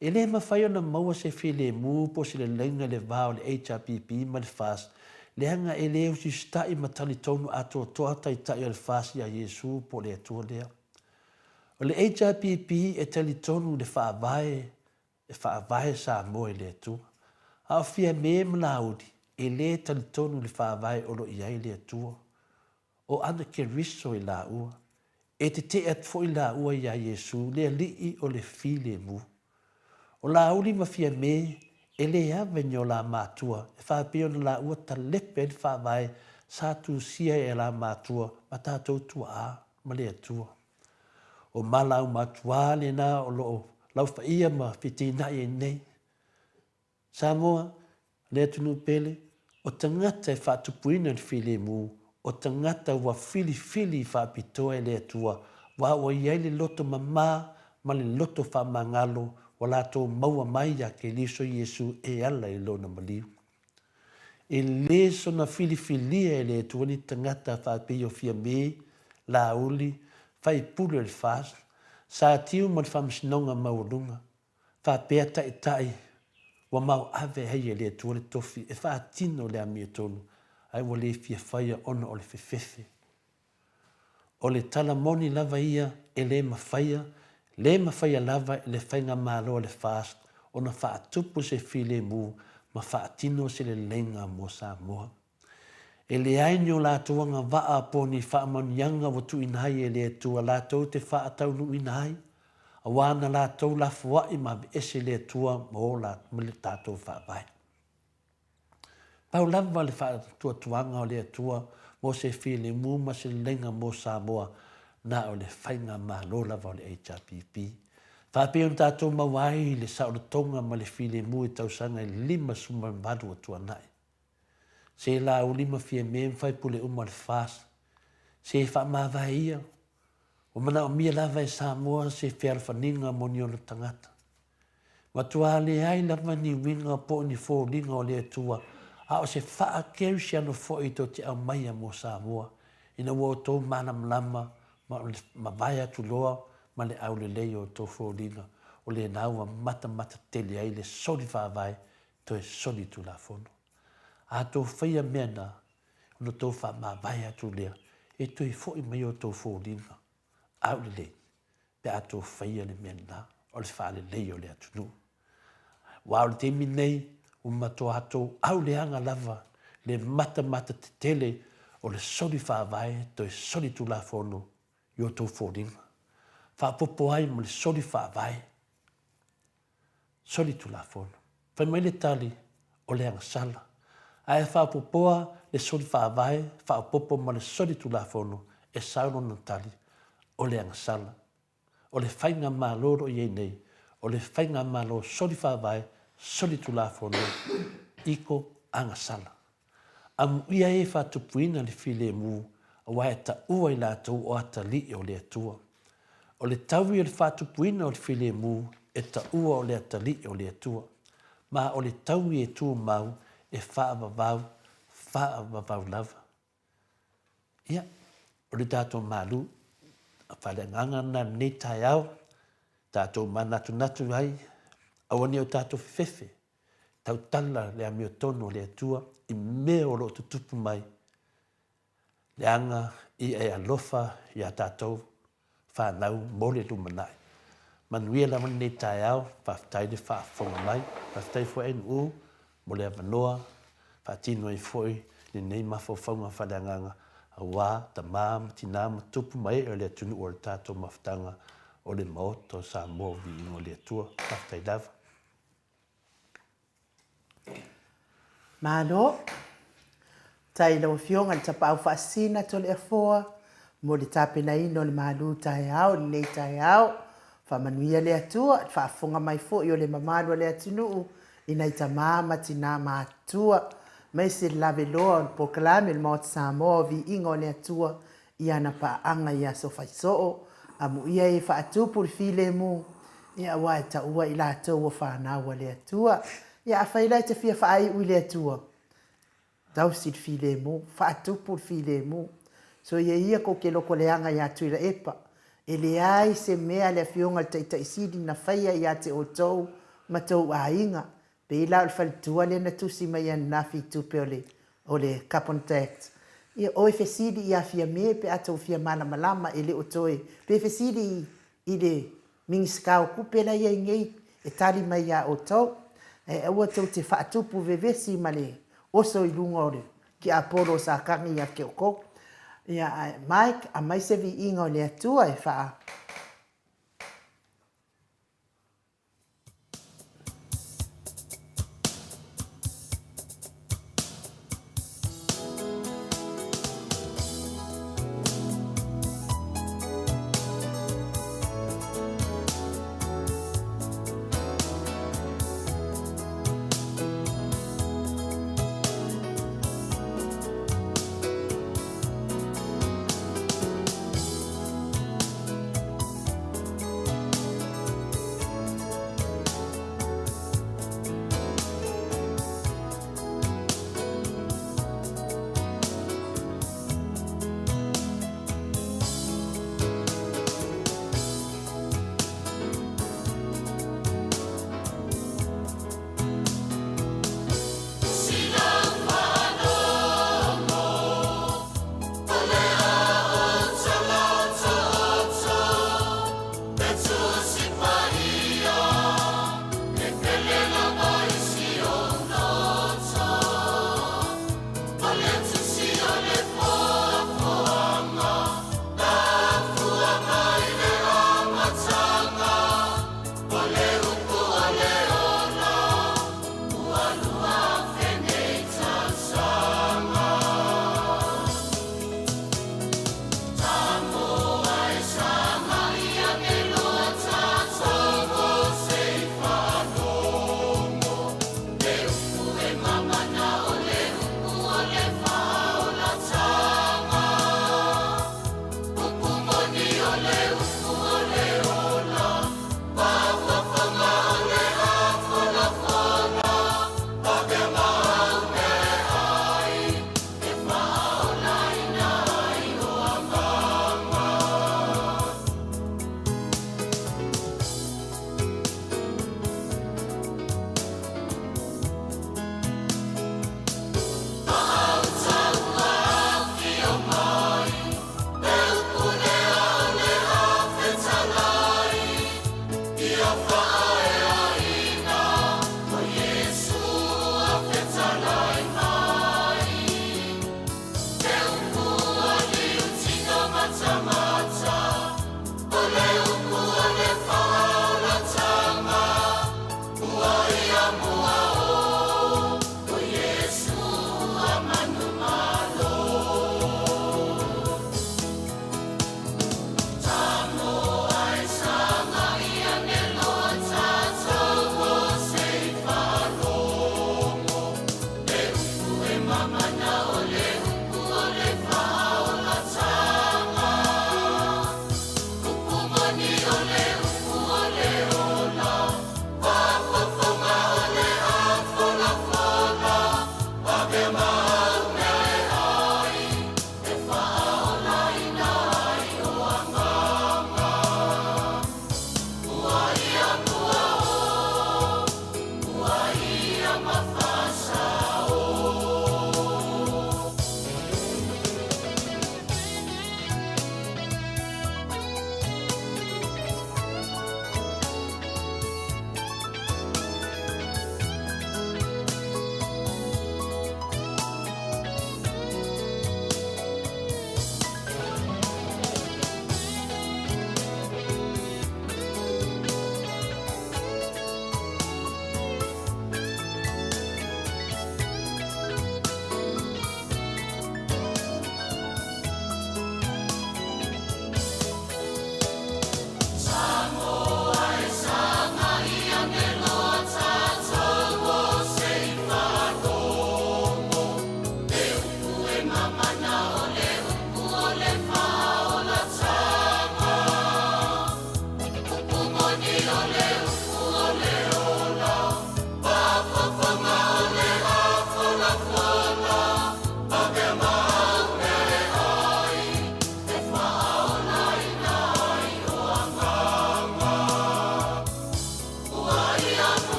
B: E lē mafai ona maua se filemu po o se leleiga i le va o le HRPP ma le FAST leaga e lē usita'i ma talitonu atoatoa Taitai o le FAST iā Iesu po o le Atua lea. O le HRPP e talitonu i le Faavae e faavae Samoa i le Atua. A o Fiame ma Laauli, e le talitonu i le Faavae o lo o i ai le Atua. O ana Keriso i laua. E tetee atu foi laua iā Iesu, le Alii o le filemu. O Laauli ma Fiame, e le ave ni o la matua e faapea ona laua talepe ai le Faavae sa tusia e la matua ma tatou tuaa ma le Atua. O Malaumatua lena o lo o laufaia ma feteenai ai nei. Samoa, le atunuu pele, o tagata e faatupuina le filemu, o tagata ua filifili faapitoa e le Atua, aua ua i ai le loto mama ma le loto faamagalo ua latou maua mai iā Keriso Iesu e ala i Lona maliu. E le soona filifilia e le Atua ni tagata faapei o Fiame, Laauli, Faipule o le FAST, Sa Tiu ma le Faamasinoga Maualuga, faapea taitai ua maoave ai e le Atua le tofi e faatino le amiotonu, ae ua le fia faia ona o le fefefe. O le tala moni lava ia e le mafaia, le mafaia lava e le Faigamalo a le FAST ona faatupu se filemu ma faatino se leleiga mo Samoa. E leai ni o latou agavaa po o ni faamanuiaga ua tuuina ai e le Atua latou te faataunuuina ai, auā na latou lafoaʻi ma aveese le Atua ma o ma le tatou Faavae. Pau lava le faatuatuaga o le Atua mo se filemu ma se leleiga mo Samoa, na o le Faigamalo lava o le HRPP. Faapea ona tatou maua ai le saolotoga ma le filemu i tausaga e 58 ua tuanai. Se Laauli ma Fiame ma faipule uma o le FAST, se faamavae ia, ua manaomia lava e Samoa se fealofaniga mo ni ona tagata. Matua leai lava ni uiga po o ni foliga o le Atua, a o se faa-Kerisiano foi tou te aumaia mo Samoa, ina ua outou malamalama ma mavae atu loa ma le aulelei o outou foliga, o lena ua matamata tele ai le soli faavae toe soli tulafono. A tou faia mea na, ona tou faamavae atu lea, e toe foi mai outou foliga aulelei pe a tou faia le mea lena o le faalelei o le atunuu. Aua o le taimi lenei, ua matua tou auleaga lava le matamata tetele o le soli faavae toe soli tulafono i o outou foliga. Faaopoopo ai ma le soli faavae, soli tulafono. Fai mai le tali, o le agasala. Ae faaopoopoa le soli faavae, faaopoopo ma le soli tulafono, e sau lona tali, o le agasala. O le Faigamalo o lo o i ai nei, o le Faigamalo soli faavae, soli tulafono, iko agasala. Amuia e faatupuina le filemu, aua e taua i latou o atalii o le Atua. O le taui o le faatupuina o le filemu, e taua o le atalii o le Atua. Ma o le taui e tumau, e faavavau, faavavau lava. Ia, o le tatou malu faaleagaga lena i lenei taeao, tatou manatunatu ai, aua ne i o tatou fefefe, tautala le amiotonu a le Atua i mea o lo o tutupu mai, leaga ia e alofa iā tatou fanau mo le lumanai. Manuia lava lenei taeao, faafetai le faafofoga mai, faafetai foi NU mo le avanoa, faatino ai foi lenei mafaufauga faaleagaga aua tama ma tina ma tupu ma ee o le atunuu o le tatou mafutaga o le Maota o Samoa o Viiga o le Atua. Faafetai lava.
A: Malo. Faafetai i lau Afioga i le Tapaau Faasisina Toleafoa mo le tapenaina o le malu taeao i lenei taeao. Faamanuia le Atua i le faafofoga mai foi o le mamalu o le atunuu i nai tama ma tina matutua, aemaise le laveloa o le polokalame o le Maota Samoa o Viiga o le Atua i ana paaga i aso faisoo, amuia e faatupu le filemu, ia aua e taua i latou o fanau a le Atua. Ia afai la e te fia faaiu i le Atua, tausi le filemu, faatupu le filemu. Soia ia kou te loto leaga ia Tuilaepa, e leai se mea a le Afioga i le Taitai Sili na faia ia te outou ma tou aiga, Pei la o le faletua lea na tusi mai ananafi i tupe o le o le carbon tax. Ia o e fesili ia Fiame pe a tou fia malamalama e le o toe pe fesili i le Minisita o Tupe la e i ai nei e tali mai ia outou. Ae aua tou te faatupu vevesi ma le oso i luga o le tiapolo o Satani ia te outou. Ia ae Mike aumai se viiga o le Atua e faa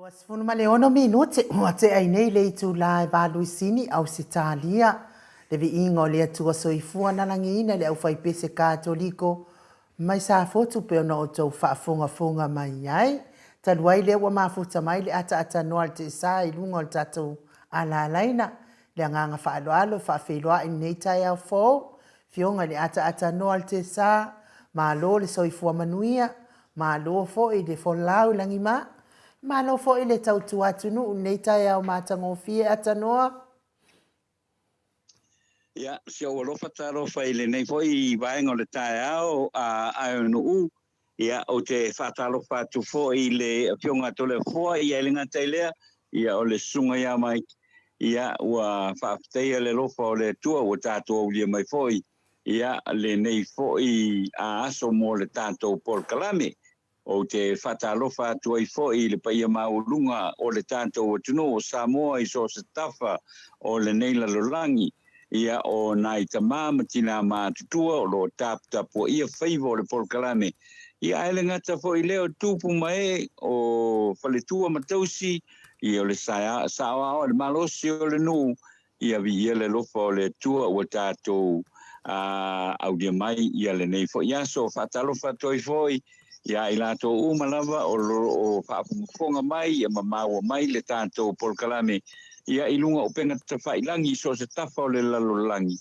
A: 26 minute ua tea ai nei le itulā e Valuisini, Ausetalia, le viiga o le Atua Soifua na lagiina le aufaipese Katoliko mai Safotu pei ona outou faafogafoga mai ai. Talu ai lea ua mafuta mai le ataaatanoa a le Teesa i luga o le tatou alalaina, le agaga faaaloalo e faafeiloai i lenei taeao fou, Afioga i le ataaatanoa a le Teesa, malo le soifua manuia, Malo foi i le folau i lagima. Malo foi le tautua atunuu i lenei taeao matagofie Atanoa.
C: Ia, si ou alofa talofa i lenei foi vaega o le taeao a Aeonuu. Ia, ou te faatalofa atu foi i le Afioga a Toleafoa, ia e le gata i lea, ia o le Susuga ia Mike, ia ua faafetaia le alofa o le Atua ua tatou aulia mai foi Ia, lenei foi aso mo le tatou polokalame. Ou te faatalofa atu ai foi i le paia maualuga o le tatou atunuu o Samoa i so o se tafa o lenei lalolagi. Ia, o nai tama ma tinā matutua o lo o taputapuaia faiva o le polokalame. Ia, ae le gata foi i lea o tupu ma ee, o faletua ma tausi, ia o le saoao, le malosi o le nuu, Ia viia le alofa o le Atua ua tatou aulia mai ia lenei foi aso. Faatalofa atu ai foi ia i latou uma lava o lo o faafogafoga mai ia ma maua mai le tatou polokalame ia i luga o upega tafailagi i so o se tafa o le lalolagi.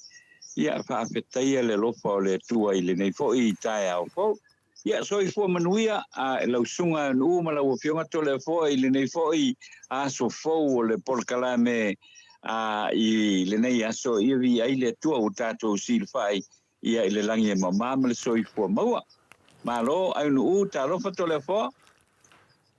C: Ia faafetaia le alofa o le Atua i lenei foi taeao fou. Ia, soifua manuia a lau susuga Nuu ma lau Afioga Toleafoa i lenei foi aso fou o le polokalame a i lenei aso ia viia ai le Atua ua tatou silafai ia i le lagi e mama ma le soifua maua. Malo Aunuu, talofa Toleafoa.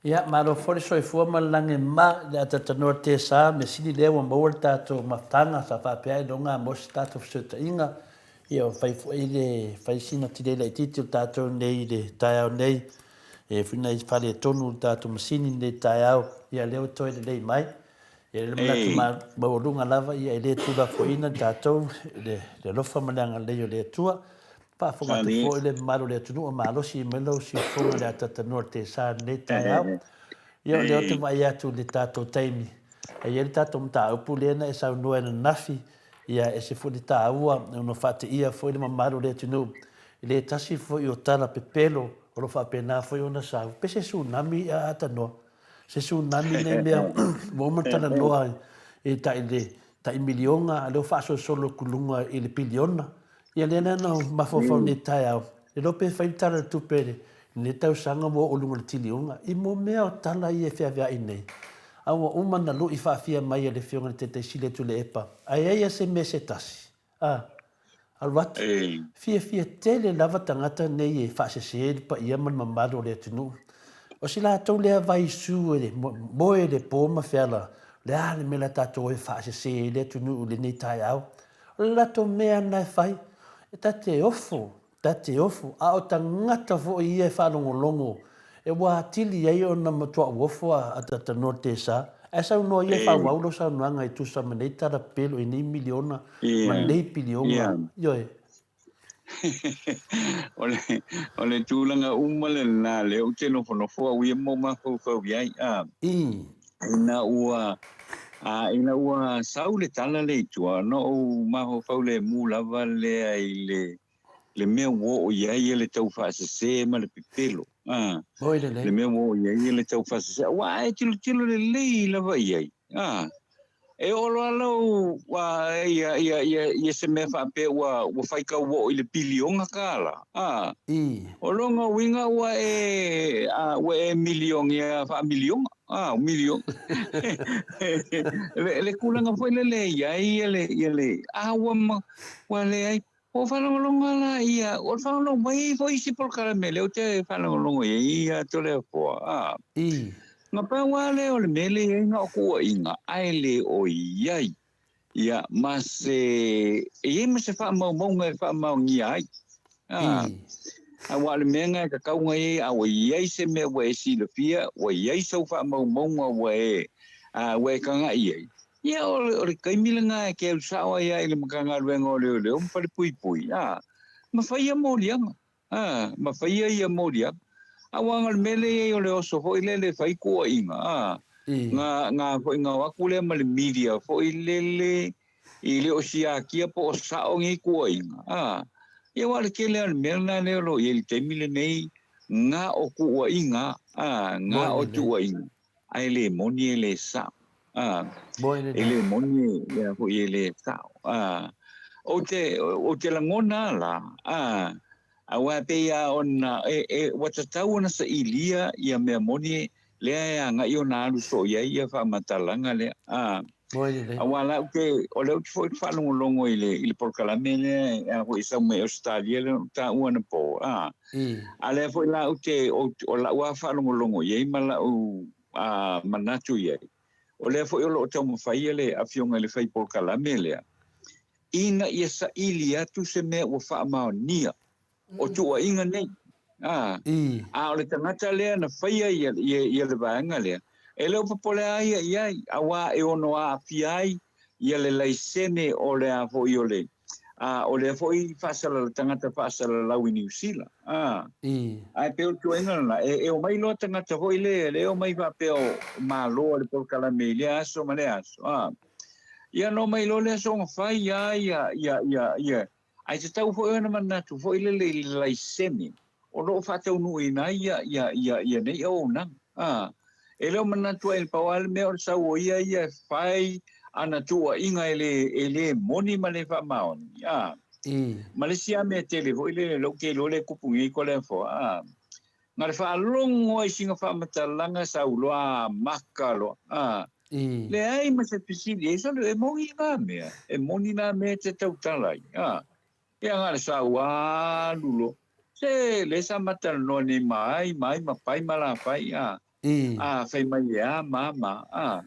B: Ia, malo foi le soifua ma le lagi e mama i le atatanoa tesa, mea sili lea ua maua le tatou mafutaga sa faapea ai loga mo se tatou fesootaiga. Ia, ua fai foi le fai sina tilei laitiiti o le tatou nei i le taeao nei. E foi nai faaletonu le tatou masini i lenei taeao, ia lea ua toe lelei mai. Ia, le manatu maualuga lava, ia e le tuulafoaiina tatou i le alofa ma le agalelei o le Atua. Faafofoga atu foi le mamalu o le atunuu a malosi mai lau siufofoga i le ataatanoa o le tesa i lenei taeao. Ia o lea ou te vaai atu i le tatou taimi, e i ai le tatou mataupu lea na e saunoa ananafi, ia e ese foi le taua ona faateia foi le mamalu o le atunuu i le tasi foi o tala pepelo o lo o faapena foi ona sau, pe se tsunami a atanoa, se tsunami nei mea ua uma ona talanoa i tai le tai miliona a lea ua faasolosolo atu i luga i le piliona. Ia lea la na mafaufau nei taeao, le iloa pe fai le Tala o le Tupe i lenei tausaga ua oo i luga o le tiliona. I mo mea o tala ia e feaveai nei, a ua uma ona lui faafia mai e le Afioga i le Taitai Sili a Tuilaepa, a i ai lava se mea se tasi, a, alu atu. Fiafia tele lava tagata nei e faasese le paia ma le mamalu o le atunuu. O si latou lea vaisu e moe i le po ma feala, o le a le mea la tatou o e faasese ai le atunuu i lenei taeao? O le latou mea lena e fai, e ta te ofo, ta te ofo, a o tagata foi ia e faalogologo, e ua atili ai ona matuaʻu ofo a Tatanoa Tesa, ae saunoa ia e faaauau lau saunoaga e tusa ma nei tala pepelo i nei miliona ma nei piliona, ioe.
C: O le tulaga uma lena lea ou te nofonofo au ia ma ou mafaufau i ai, a. Ina ua, a ina ua sau le tala lea i tua, ona ou mafaufau lemu lava lea i le, le mea ua oo i ai le taufaasese ma le pepelo, a.
B: Oi lelei.
C: Le mea ua oo i ai le taufaasese, aua a e tilotilo lelei lava i ai, a. E oo loa lau ia, ia, ia, ia se mea faapea ua, ua faitau oo i le piliona kālā, a.
B: I.
C: O lona uiga ua e, a, ua e milionia faamiliona, a, miliona. Le, le tulaga foi lele e i ai ia le, ia le, a ua ma, ua leai. Ua faalogologo la ia, o le faalogologo mai foi isi polokalame lea ou te faalogologo i ai ia Toleafoa, a.
B: I.
C: Na pau lava lea o le mea lea e i ai na o tuuaiga, ae le o i ai ia ma se, e i ai ma se faamaumauga e faamaonia ai. A.
B: I.
C: Aua o le mea lena e tatau ona i ai, a ua i ai se mea ua e silafia, ua i ai sau faamaumauga ua e, a, ua e tagai i ai, Ia, o le, o le taimi lena e te alu sao ai lava i le Matagaluega o Leoleo ma Falepuipui, a, ma fai ia moliaga, a, ma faia ia moliaga. Aua o le mea lea e i ai o le oso foi lele e fai tuuaiga, a, Nga, nga foi nga o aku lea ma le media foi lele e le o siakia po o sa'o nei tuuaiga, a. Ia aua o le tele lava o le mea lena lea o lo o i ai i le taimi lenei, na o tuuaiga, a, na o tuuaiga, ae le moni e le sa'o, a. E le moni ia foi e le sa'o, a. Ou te, ou te lagona lava la, a, aua e pei lava ona e, e, ua tatau ona sailia ia mea moni lea e agai ona alu soo i ai ia faamatalaga lea. A, aua la ou te, o lea ou te foi faalogologo i le, i le polokalame lea e a foi e sau mai Ausetalia lea na ou taua anapo, a. A lea foi la ou te, o lau lava faalogologo i ai ma lau a, manatu i ai, o lea foi o lo o taumafai le afioga i le fai polokalame lea, ina ia saili atu se mea ua faamaonia o tuuaiga nei. A, a o le tagata lea na faia ia, ia, ia le vaega lea, e le o popole lava ia i ai, auā e ono aafia ai ia le laisene o le a foi o le, a, o lea foi faasalala, tagata faasalalau i Niu Sila. A, ae pei o le tuuaiga lena, e, e omai loa tagata foi lea, e le omai faapea o malo a le polokalame i lea aso ma lea aso. A, ia ona omai loa lea soona fai lava ia, ia, ia, ia, Ae tatau foi ona manatu foi lele i le laisene o lo o faataunuuina ai ia, ia, ia, ia nei auaunaga. A, e le o manatu ai i le pau lava le mea o le sau o ia ia e fai ana tuuaiga e le, e le moni ma le faamaoni. A, ma le isi lava mea tele foi lele, lea ou te iloa lea e tupu nei Toleafoa, a, na le faalogo ai i sina faamatalaga sau loa amata loa. A, leai ma se fesili ai, sole, e moni nā mea, e moni nā mea e te tautala ai. A, ia na le sau alu loa, se lea sa ma talanoa nei ma ai, ma ai, ma pai ma lafai, a, a, fai mai e a ma a ma a.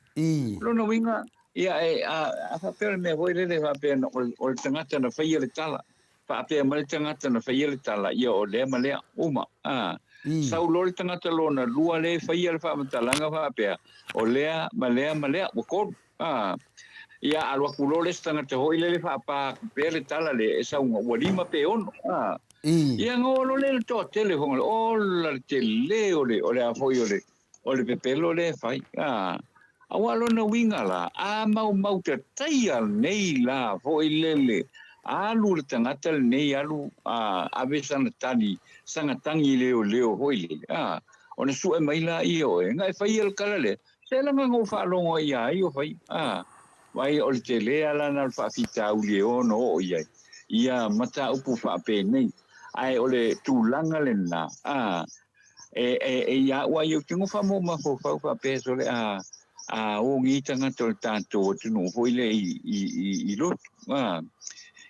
C: Lona uiga, ia, e, a, a faapea o le mea foi lele faapea na, o le tagata na faia le tala, Faapea mai le tagata na faia le tala, ia o lea ma lea, uma, a. Sau loa le tagata lona lua lea e faia le faamatalaga faapea, o lea ma lea ma lea, ua kolu, a. Ia alu atu loa le isi tagata foi lele faapa atu pea le tala lea e sau ua lima pe ono, a. Ia ona oo loa lea i le toatele foi, ola le tele o le, o le a foi o le, O le pepelo lea e fai, a. Aua lona uiga la, a maumau tataia nei la foi lele, alu le tagata lenei alu a ave sana tali, sana tagi leoleo foi lele, a. Ona sue mai la ia oe, na e faia le tala lea, se laga na ou faalogo ai ia ai o fai, a. Vai o le tele a lana o le faafitauli e ono oo i ai ia mataupu faapenei, ae o le tulaga lena, a. E, e, e ia au ai ou te nofa mo mafaufau faapea sole a, a ogi tagata o le tatou atunuu foi lea i, i, i, i lotu. A,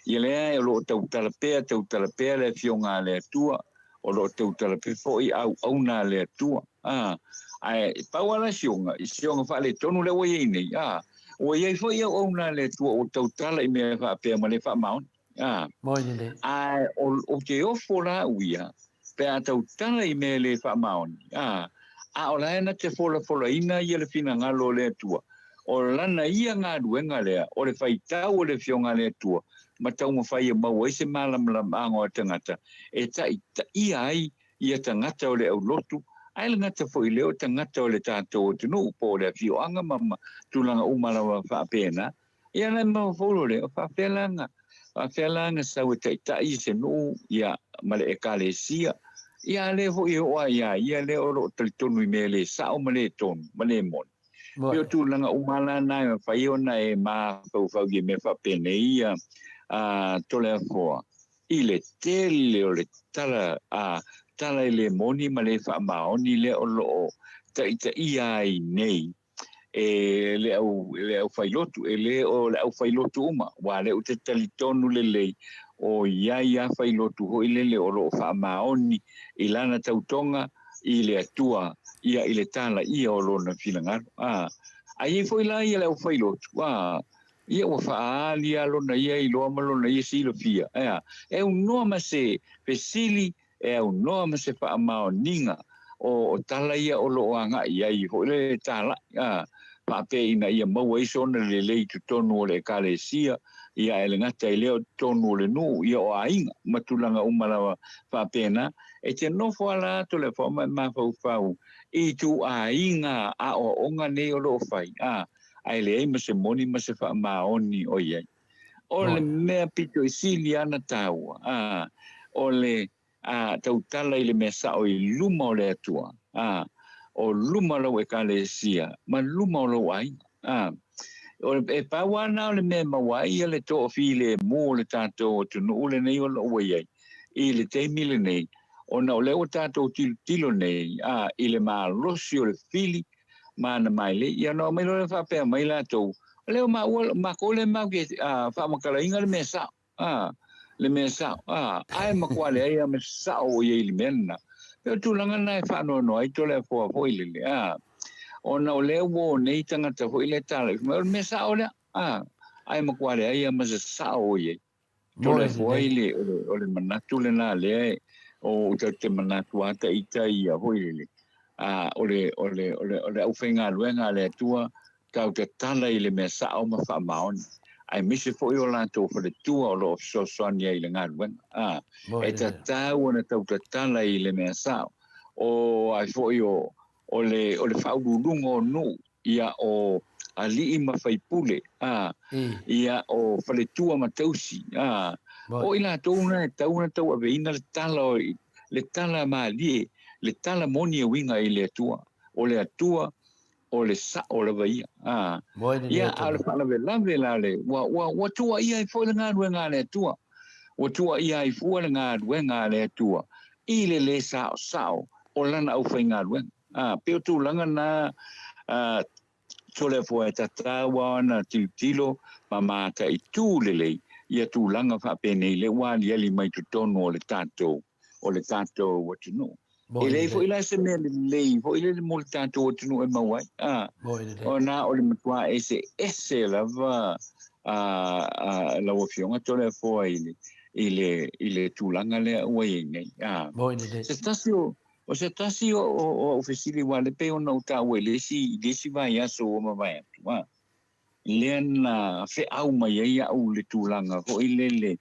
C: ia lea e o lo o tautala pea, tautala pea le Afioga a le Atua, o lo o tautala pea foi auauna a le Atua. A, ae pau lava la si ona, si ona faaletonu lea ua i ai nei, a, ua i ai foi auauna a le Atua ua tautala i mea faapea ma le faamaoni. A, ae o, ou te ofo la au ia, pe a tautala i mea e le faamaoni, a, a o la e na te folafolaina ia le finagalo o le Atua, o lana ia galuega lea, o le faitau o le Afioga a le Atua, ma taumafai e maua ai se malamalamaaga o a tagata, e taitaia ai ia tagata o le aulotu, ae le gata foi lea o tagata o le tatou atunuu, po o le afioaga ma, ma tulaga uma lava faapena. Ia la e mafaufau lea, o faapefea la na, faapefea la na sau e taitai i se nuu, ia, ma le ekalesia, ia a lea foi e oo lava ia ia lea o lo o talitonu i mea le sao ma le tonu, ma le moni. Pei o tulaga uma la na e mafai ona e mafaufau i mea faapenei ia, a Toleafoa, i le tele o le tala, a, tala e le moni ma le faamaoni lea o lo o taitaia ai nei e le au, le aufailotu, e le o le aufailotu uma, aua lea ou te talitonu lelei, o i ai lava failotu foi lele o lo o faamaoni i lana tautoga i le Atua, ia i le talaia o lona finagalo. A, a i ai foi la ia le aufailotu, a, ia ua faaali lava lona ia iloa ma lona ia silafia, e a, e aunoa ma se fesili e aunoa ma se faamaoniga o tala ia o lo o agai i ai foi le talai, a, faapea ina ia maua ai sona lelei i totonu o le Ekalesia, Ia, e le gata i lea o totonu o le nuu, ia o aiga ma tulaga uma lava faapena, e te nofo ala atu le afoa ma e mafaufau i ituaiga aoaoga nei o lo o fai, a, ae leai ma se moni ma se faamaoni o i ai. O le mea pito i sili ana taua, a, o le a, tautala i le mea sao i luma o le Atua, a, o luma o lau Ekalesia ma luma o lou aiga. A, o, e pau lava na o le mea e maua ai ia le toafilemu o le tatou atunuu lenei o lo o ua i ai i le taimi lenei, ona o lea ua tatou tilotilo nei, a, i le malosi o le fili ma ana mailei. Ia ona omai loa lea faapea mai latou, o lea o maua, makou lea matou te faamatalaina le mea sao. A, le mea sao, a, ae matua leai a ma se sao o i ai i le mea lena. Pei o le tulaga lena e faanoanoa ai Toleafoa foi lele, a, ona o lea ua o nei tagata foi lea tala ifo mai, o le mea sao lea, a, ae matua leai a ma se sao o i ai. Toleafoa i le, o le, o le manatu lena lea e, o tatou te manatu a ita ia foi lele, a, o le, o le, o le, o le aufaigaluega a le Atua, Tau tatala i le mea sao ma faamaoni, aemaise foi o latou faletua o lo o fesoasoani ai i le galuega. A, e tatau ona tau tatala i le mea sao. O ai foi o, o le, o le faauluuluga o nuu, ia o alii ma faipule, a, ia o faletua ma tausi, a, o i latou na e tatau ona tauaveina le tala o, le tala malie, le tala moni e uiga i le Atua. O le Atua o le sao lava ia. A, ia, a o le faalavelave la le, ua, ua, ua tuuaia ai foi le galuega a le Atua. Ua tuuaia ai fua le galuega a le Atua i le lē saosao o lana aufaigaluega. A, pei o tulaga na, a, Toleafoa e tatau ona tilotilo ma mataitū lelei ia tulaga faapenei lea ua aliali mai totonu o le tatou, o le tatou atunuu. E leai foi la se mea lelei foi lele mo le tatou atunuu e maua ai. A, ona o le matua eseese lava a, a, lau Afioga Toleafoa i le, i le, i le tulaga lea ua i ai nei. A, se tasi o, o se tasi o, o, o au fesili aua le pei ona ou taua i le isi, i le isi vaiaso ua mavae atu. A, lea na feau mai ai au le tulaga foi lele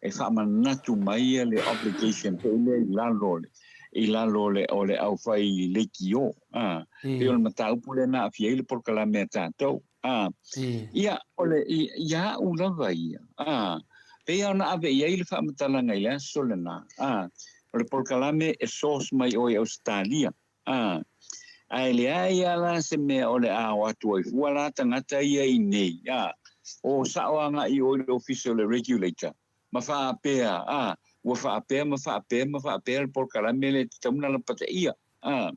C: e faamanatu mai le obligation foi lea i lalo o le i lalo o le o le aufai leitio a pei o le mataupu lea na aafia ai le polokalame a tatou a ia o le ia au lava ia a pei ona ave i ai le faamatalaga i le aso lena a o le polokalame e source mai o i Ausetalia A, ae leai a la se mea o le a o atu ai fua la tagata ia i nei, a, o sao agai o i le ofisa o le Regulator, ma faapea, a, ua faapea ma faapea ma faapea le polokalame lea e tatau ona lapataia, a.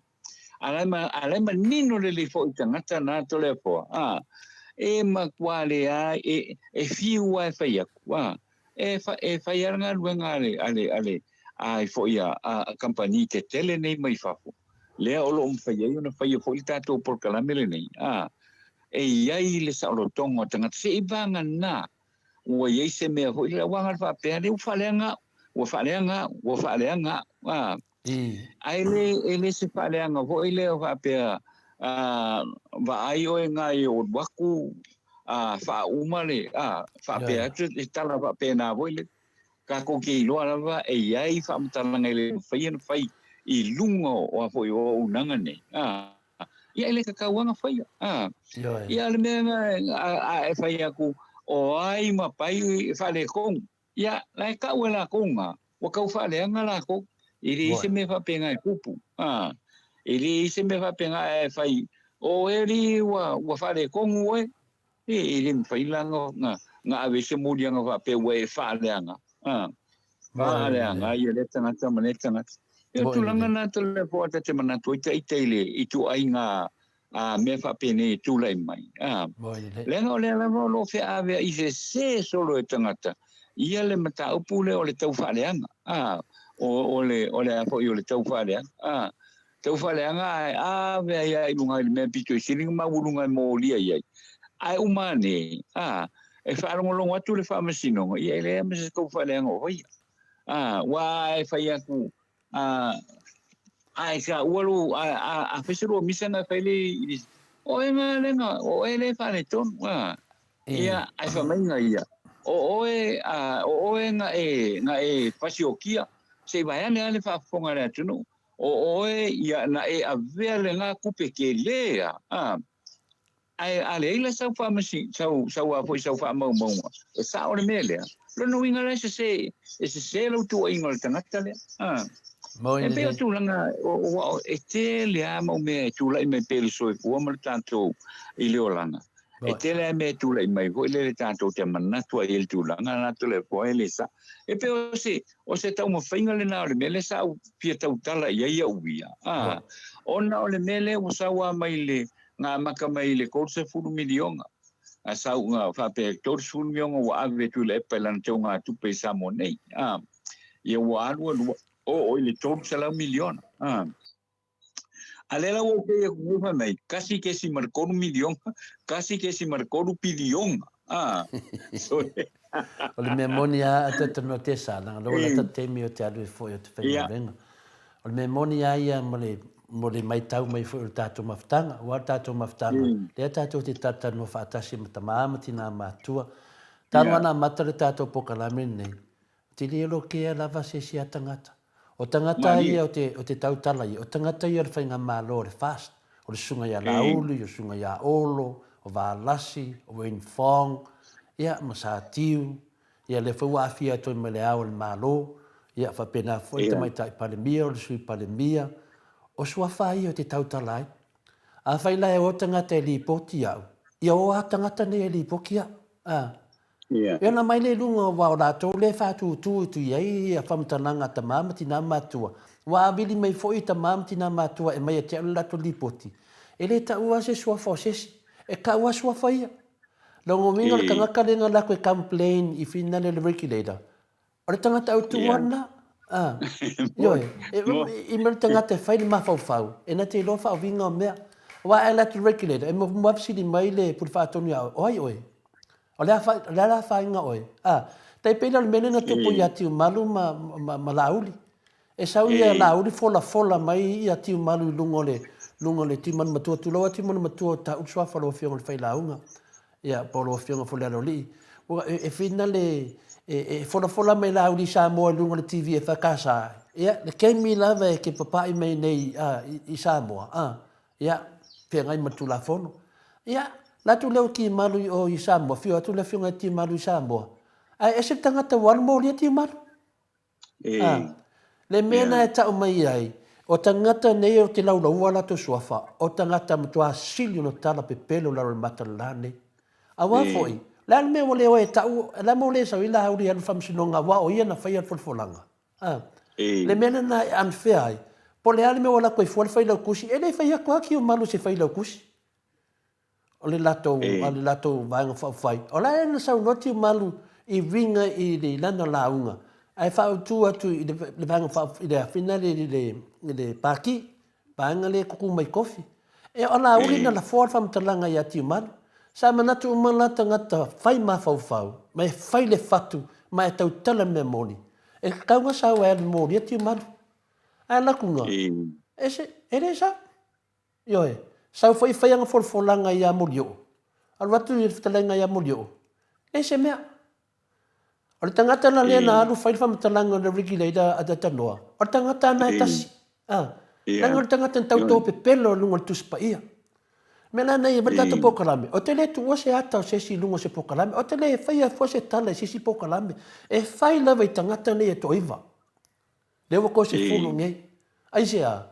C: A la e ma, a la e manino lelei foi i tagata na Toleafoa, a, e matua leai, e, e fiu a e fai aku, a, E, e fai a le galuega a le, a le, a le, ai foi a, a kamupani tetele nei mai fafo, lea o lo o mafai ai ona faia foi le tatou polokalame lenei, a, e i ai le saolotoga o tagata, se i vagana ua i ai se mea foi lea, aua na faapea, lea ua faaleaga au, ua faaleaga au, ua faaleaga au, a. Ae le, e le se faaleaga foi lea faapea, a, vaai oe nai o alu aku, a, faauma le, a, faapea atu e tala faapena foi le, tatou te iloa lava e i ai faamatalaga e le mafai ona fai i luga o a foi o auaunaga nei, a, ia e le tatau lava ona faia, a. Ia o le mea lena a e fai atu, o ai ma pai e faaletonu, Ia, la e tau e lakou na, ua tau faaleaga lakou. E leai se mea faapena e tupu. A, e leai se mea faapena e fai, o oe alii ua, ua faaletonu oe. E, e le mafai la na, na ave ai se moliaga faapea ua e faaleaga. A, faaleaga ia lea tagata ma lea tagata. E o tulaga na Toleafoa ta te manatu ai ita i le ituaiga a mea faapenei e tulai mai. A, leaga o lea lava o lo o feaveai sese solo e tagata ia le mataupu lea o le tau faaleaga. A, o, o le, o le a foi o le tau faaleaga. A, tau faaleaga ae ave ai lava i luga i le mea pito i sili ona maualuga e molia i ai. Ae uma ane, a, e faalogologo atu le Faamasinoga, ia e leai lava ma se tau faaleaga o faia. A, ua e fai atu, A, ae sa ua lou, a, a, a fai se lua misa na fai le i le, o e nga le nga, o e le faaletonu, a. Ia, ae fai mai nga ia, O oe, a, o oe na e, na e fasiokia, se i vaeane lava le faafofoga a le atunuu, o oe, ia, na e avea lena tupe tele a, a, ae a leai la sau faamasi, sau, sau a foi sau faamaumauga, e sao le mea lea, lona uiga la e sese, e sese lau tuuaiga o le tagata lea, a.
B: Moni
C: E pei o
B: lelei.
C: tulaga, o, e tele lava mau mea e tulai mai pea i le soifua ma le tatou i le olaga. E tele lava mea e tulai mai foi lele tatou te manatu ai i le tulaga lena Toleafoa e le sa. E pei o se, o se taumafaiga lena o le mea lea sa ou fia tautala i ai au ia, a, ona o le mea lea ua sau lava mai le, na amata mai i le 30 miliona, a sau, na faapea e 30 miliona ua ave Tuilaepa i lana teugatupe i Samoa nei, a, ia ua alu alu ua oo i le 300 miliona, a. A lea la ua ou pei atu nei fai mai, 1.3 miliona, 1.3 piliona. Ah, so,
B: O le mea moni a a te tanoa te sa, langa loa lata taimi o te alu e foi o te whaingawenga. O le mea moni a ia mo le, mo le maitau mai foi o le tātou mafutaga, ua le tātou mafutaga, lea tātou te tatanoa whaatasi ma tamā ma tinā mātua. Tānu ana mata le tātou pokalame nei, Te riro kea lava se isi a tangata. O tangata ia o te, o te tautala ia, o tangata ia o le Faigamalo o le FAST, o le Susuga ia Laulu, o le Susuga ia Olo, o Valasi, o Wayne Fong, ia, ma Satiu, ia lea foi ua aafia atu ai ma le Ao o le Malo, ia, faapena foi le Tamaitai Palemia, o le Sui Palemia, o suafa ia o te tautala ai. Afai la e o tagata e lipoti au, ia o a tagata nei e lipoti au, a. Ia ona mai lea i luga aua o latou lea e faatūtū atu i ai ia faamatalaga a tama ma tinā matua. Ua avili mai foi tama ma tinā matua e mai ia te au le latou lipoti. E le taua se suafa o se isi. E kau a suafa ia. Lona uiga o le tagata lea na latou e complain i finale le regulator, O le tagata autu ana, a, ioe, i mea o le tagata e fai le mafaufau, e na te iloa faauiga o mea. Aua a e alu atu i le regulator, e muamua fesili mai le Pule Faatonu ia oe, o ai oe? O le a, o le a la afaina oe? A, tai pei la o le mea lea na tupu ia Tiumalu ma, ma, ma Laauli. E sau ia Laauli folafola mai ia Tiumalu i luga o le, luga o le Tiumalu Matua, tulou a Tiumalu Matua o Taulu Suafa lau Afioga i le Failauga. Ia, po o lau Afioga foi le Aloalii. Ua, e, e whina le, e, e folafola mai Laauli i Samoa i luga o le TV e whakasa ai. Ia, le kemi lava e ke papa'i mai nei a, i, i Samoa, a, ia, whengai ma Tulafono. Ia, latu leo Tiumalu i o i Samoa, whio atu le Afioga i Tiumalu i Samoa. Ae ese le tagata ua alu molia Tiumalu. Ā, le mea na e tau mai ai, o tagata nei o te laulaua a latou suafa, o tagata matua sili ona tala pepelo i lalo o le mata o le la nei. Aua foi, o le a le mea ua le o e tau, o le a mea ua le sau ai Laauli e alu i le faamasinoga aua o ia na faia le folafolaga? Ā, le mea lena e unfair ai, po o le a le mea ua alu atu ai fua le Failautusi, e le fai atu lava Tiumalu i se Failautusi. o le latou, a le latou Vaega Faaupufai. O la e na saunoa Tiumalu i uiga i le lana lauga, ae faautu atu i le, le Vaega Faaupufai, i le afina le, le, le, le Pati, vaega lea e tutu mai tofi. E o Laauli na lafoa le faamatalaga ia Tiumalu. Sa manatu uma la tagata fai mafaufau, ma e fai le fatu, ma e tautala le mea moni. E tatau na sau ae alu molia Tiumalu. Ae laku na, e se, e le sau. Ioe, sau foi fai ana folafolaga ia Molioo. Alu atu i le fetalaiga ia Molioo, leai se mea. O le tagata la lea na alu fai le faamatalaga o le Regulator a Tatanoa, o le tagata na e tasi. A, leaga o le tagata na tauto pepelo i luga o le Tusi Paia. Mea la nei e fai le tatou polokalame, ou te le tuua se ata o se isi i luga o se polokalame, ou te le faia fua se tala i se isi polokalame. E fai lava i tagata nei e toaiva. Lea ua toe sefulu nei. Aisea?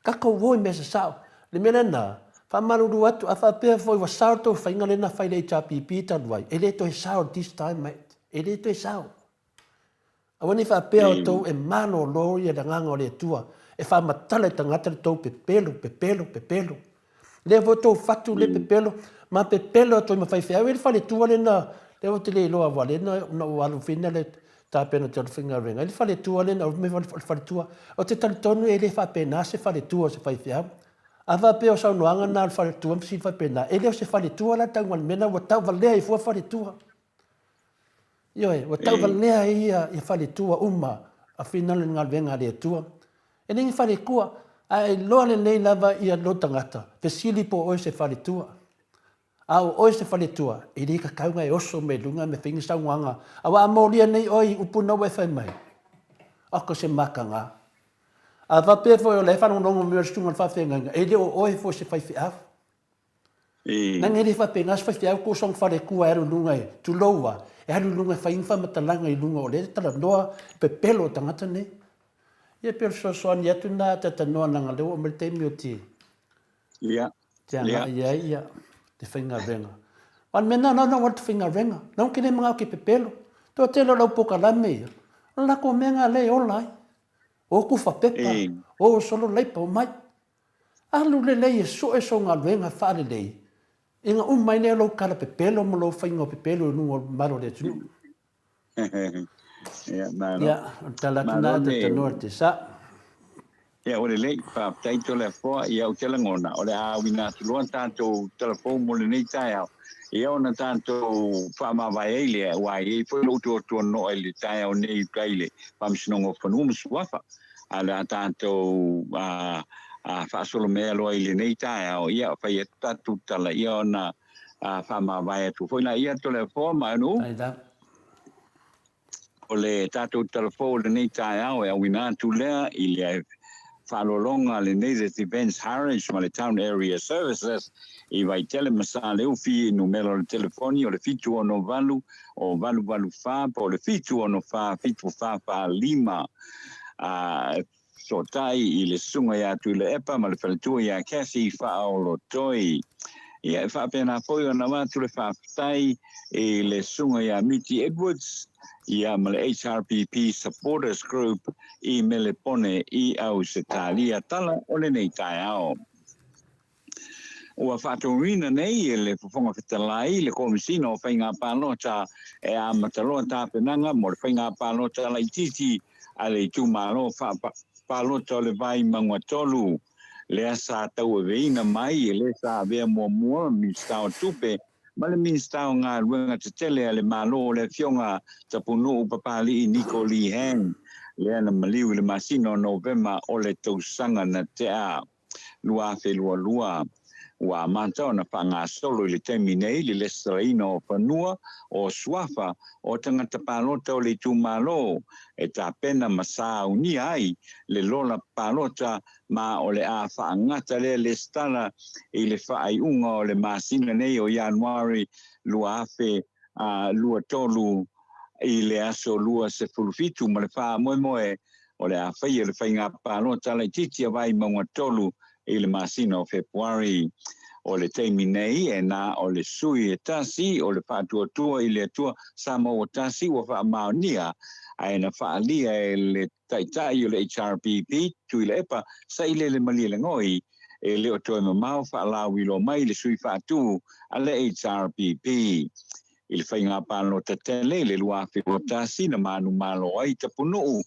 B: Tatou o i mea sasao. Le mea lena, faamalulu atu, a faapea foi ua sao le tou faiga lea na fai i le HRPP talu ai, e le toe sao this time mate. E le toe sao. Aua ne i faapea outou e malolo ia le agaga o le Atua e faamatala i tagata le tou pepelo, pepelo, pepelo. Lea foi tou fatu lea pepelo, ma pepelo atu ai ma faifeau. E i ai le faletua lena, lea ou te le iloa aua lea na ou alu fina le tapena te alu faigaluega. E i ai le faletua lena, o le faletua, ou te talitonu e le faapena se faletua o se faifeau. A faapea o saunoaga na o le faletua ma fesili faapena, e le o se faletua la le tauga o le mea lena, ua tauvalea ai fua faletua. Ioe, ua tauvalea ai ia faletua uma a fina le galuega a le Atua. E le ni faletua, ae iloa lelei lava ia lou tagata, fesili po o oe se faletua. A o oe se faletua, e le kakau e oso mai luga me whainga saunoaga, aua a molia nei oe i upu na ua e whai mai. Aka se makaga. A faapea foi o la e faalogologo mai o le susuga i le faafeagaiga, e le o oe foi se faifeau. Nanga e le faapena se faifeau ko song falekua e alu i luga e, tulou a, e alu i luga e fai ni faamatalaga i luga o lea e talanoa pepelo o tagata nei. Ia e pei o le fesoasoani atu lena a talanoa leaga o lea ua oo mai le taimi o te
C: Ia.
B: Te agai ai ia te faigaluega. Aua o le mea lena, na ona ou alu te faigaluega. Na ou ke le manao ke pepelo. Toatele o le au pokalame ia, o le latou mea lena lea e ola ai. O kufa pepa, o solo leipa, omai. Alu lelei e sue sou galuega faalelei, ina uma ai lea lou tala pepelo ma lou faiga o pepelo i luga o le mamalu o le atunuu.
C: Ia, malo.
B: Ia, o le tala atu lena, talanoa le tesa.
C: Ia, ua lelei, faafetai Toleafoa, ia ou te lagona, o le a auina atu loa tatou talafou mo lenei taeao, ia ona tatou faamavae ai lea, aua e i ai foi lou tuatuanoa i le taeao nei i uta i le Faamasinoga o Fanua ma Suafa, a o le a tatou faasolo mea loa i lenei taeao, ia fai atu tatou tala, ia ona faamavae atu foi laia Toleafoa ma Aunuu. O le tatou talafou o lenei taeao e auina atu lea i le faaaloaloga a le Native Events Harwich ma le Town Area Services i Vaitele ma Saleufi i numera o le telefoni o le 768 o 884 po o le 764 7445. A Fesootai i le Susuga ia Tuilaepa ma le faletua ia Cathy Faaolotoi. Ia, e faapena foi ona avatu le faafetai i le Susuga ia Miti Edwards ia ma le HRPP Supporters Group i Melepone i Ausetalia. Tala o lenei taeao. Ua faatonuina nei e le Fofoga Fetalai le Komesina o Faiga Palota e amata loa tapenaga mo le faiga palota laitiiti a le itumalo faapalota o le Vaimauga 3, lea sa tauaveina mai e le sa avea muamua Minisita o Tupe ma le Minisita o Galuega Tetele a le Malo o le Afioga Tapunuu Papalii Niko Lee Hang, lea na maliu i le masina o Novema o le tausaga na tea. 2022. Ua amata ona faagasolo i le taimi nei le lesitalaina o fanua o suafa o tagata palota o le itumalo e tapena ma saunia ai le lola palota ma o le a faagata lea lesitala i le faaiuga o le masina nei o Ianuari 2023 i le aso 27 ma le faamoemoe o le a faia le faiga palota laitiiti a Vaimauga 3 i le masina o Fepuari. O le taimi nei e na o le sui e tasi o le Faatuatua i le Atua Samoa ua tasi ua faamaonia ae na faaalia e le Taitai o le HRPP Tuilaepa Sailele Malielegaoi e le o toe mamao faalauiloa mai le sui faatu a le HRPP. I le faiga palota tele i le 2021 na manumalo ai Tapunuu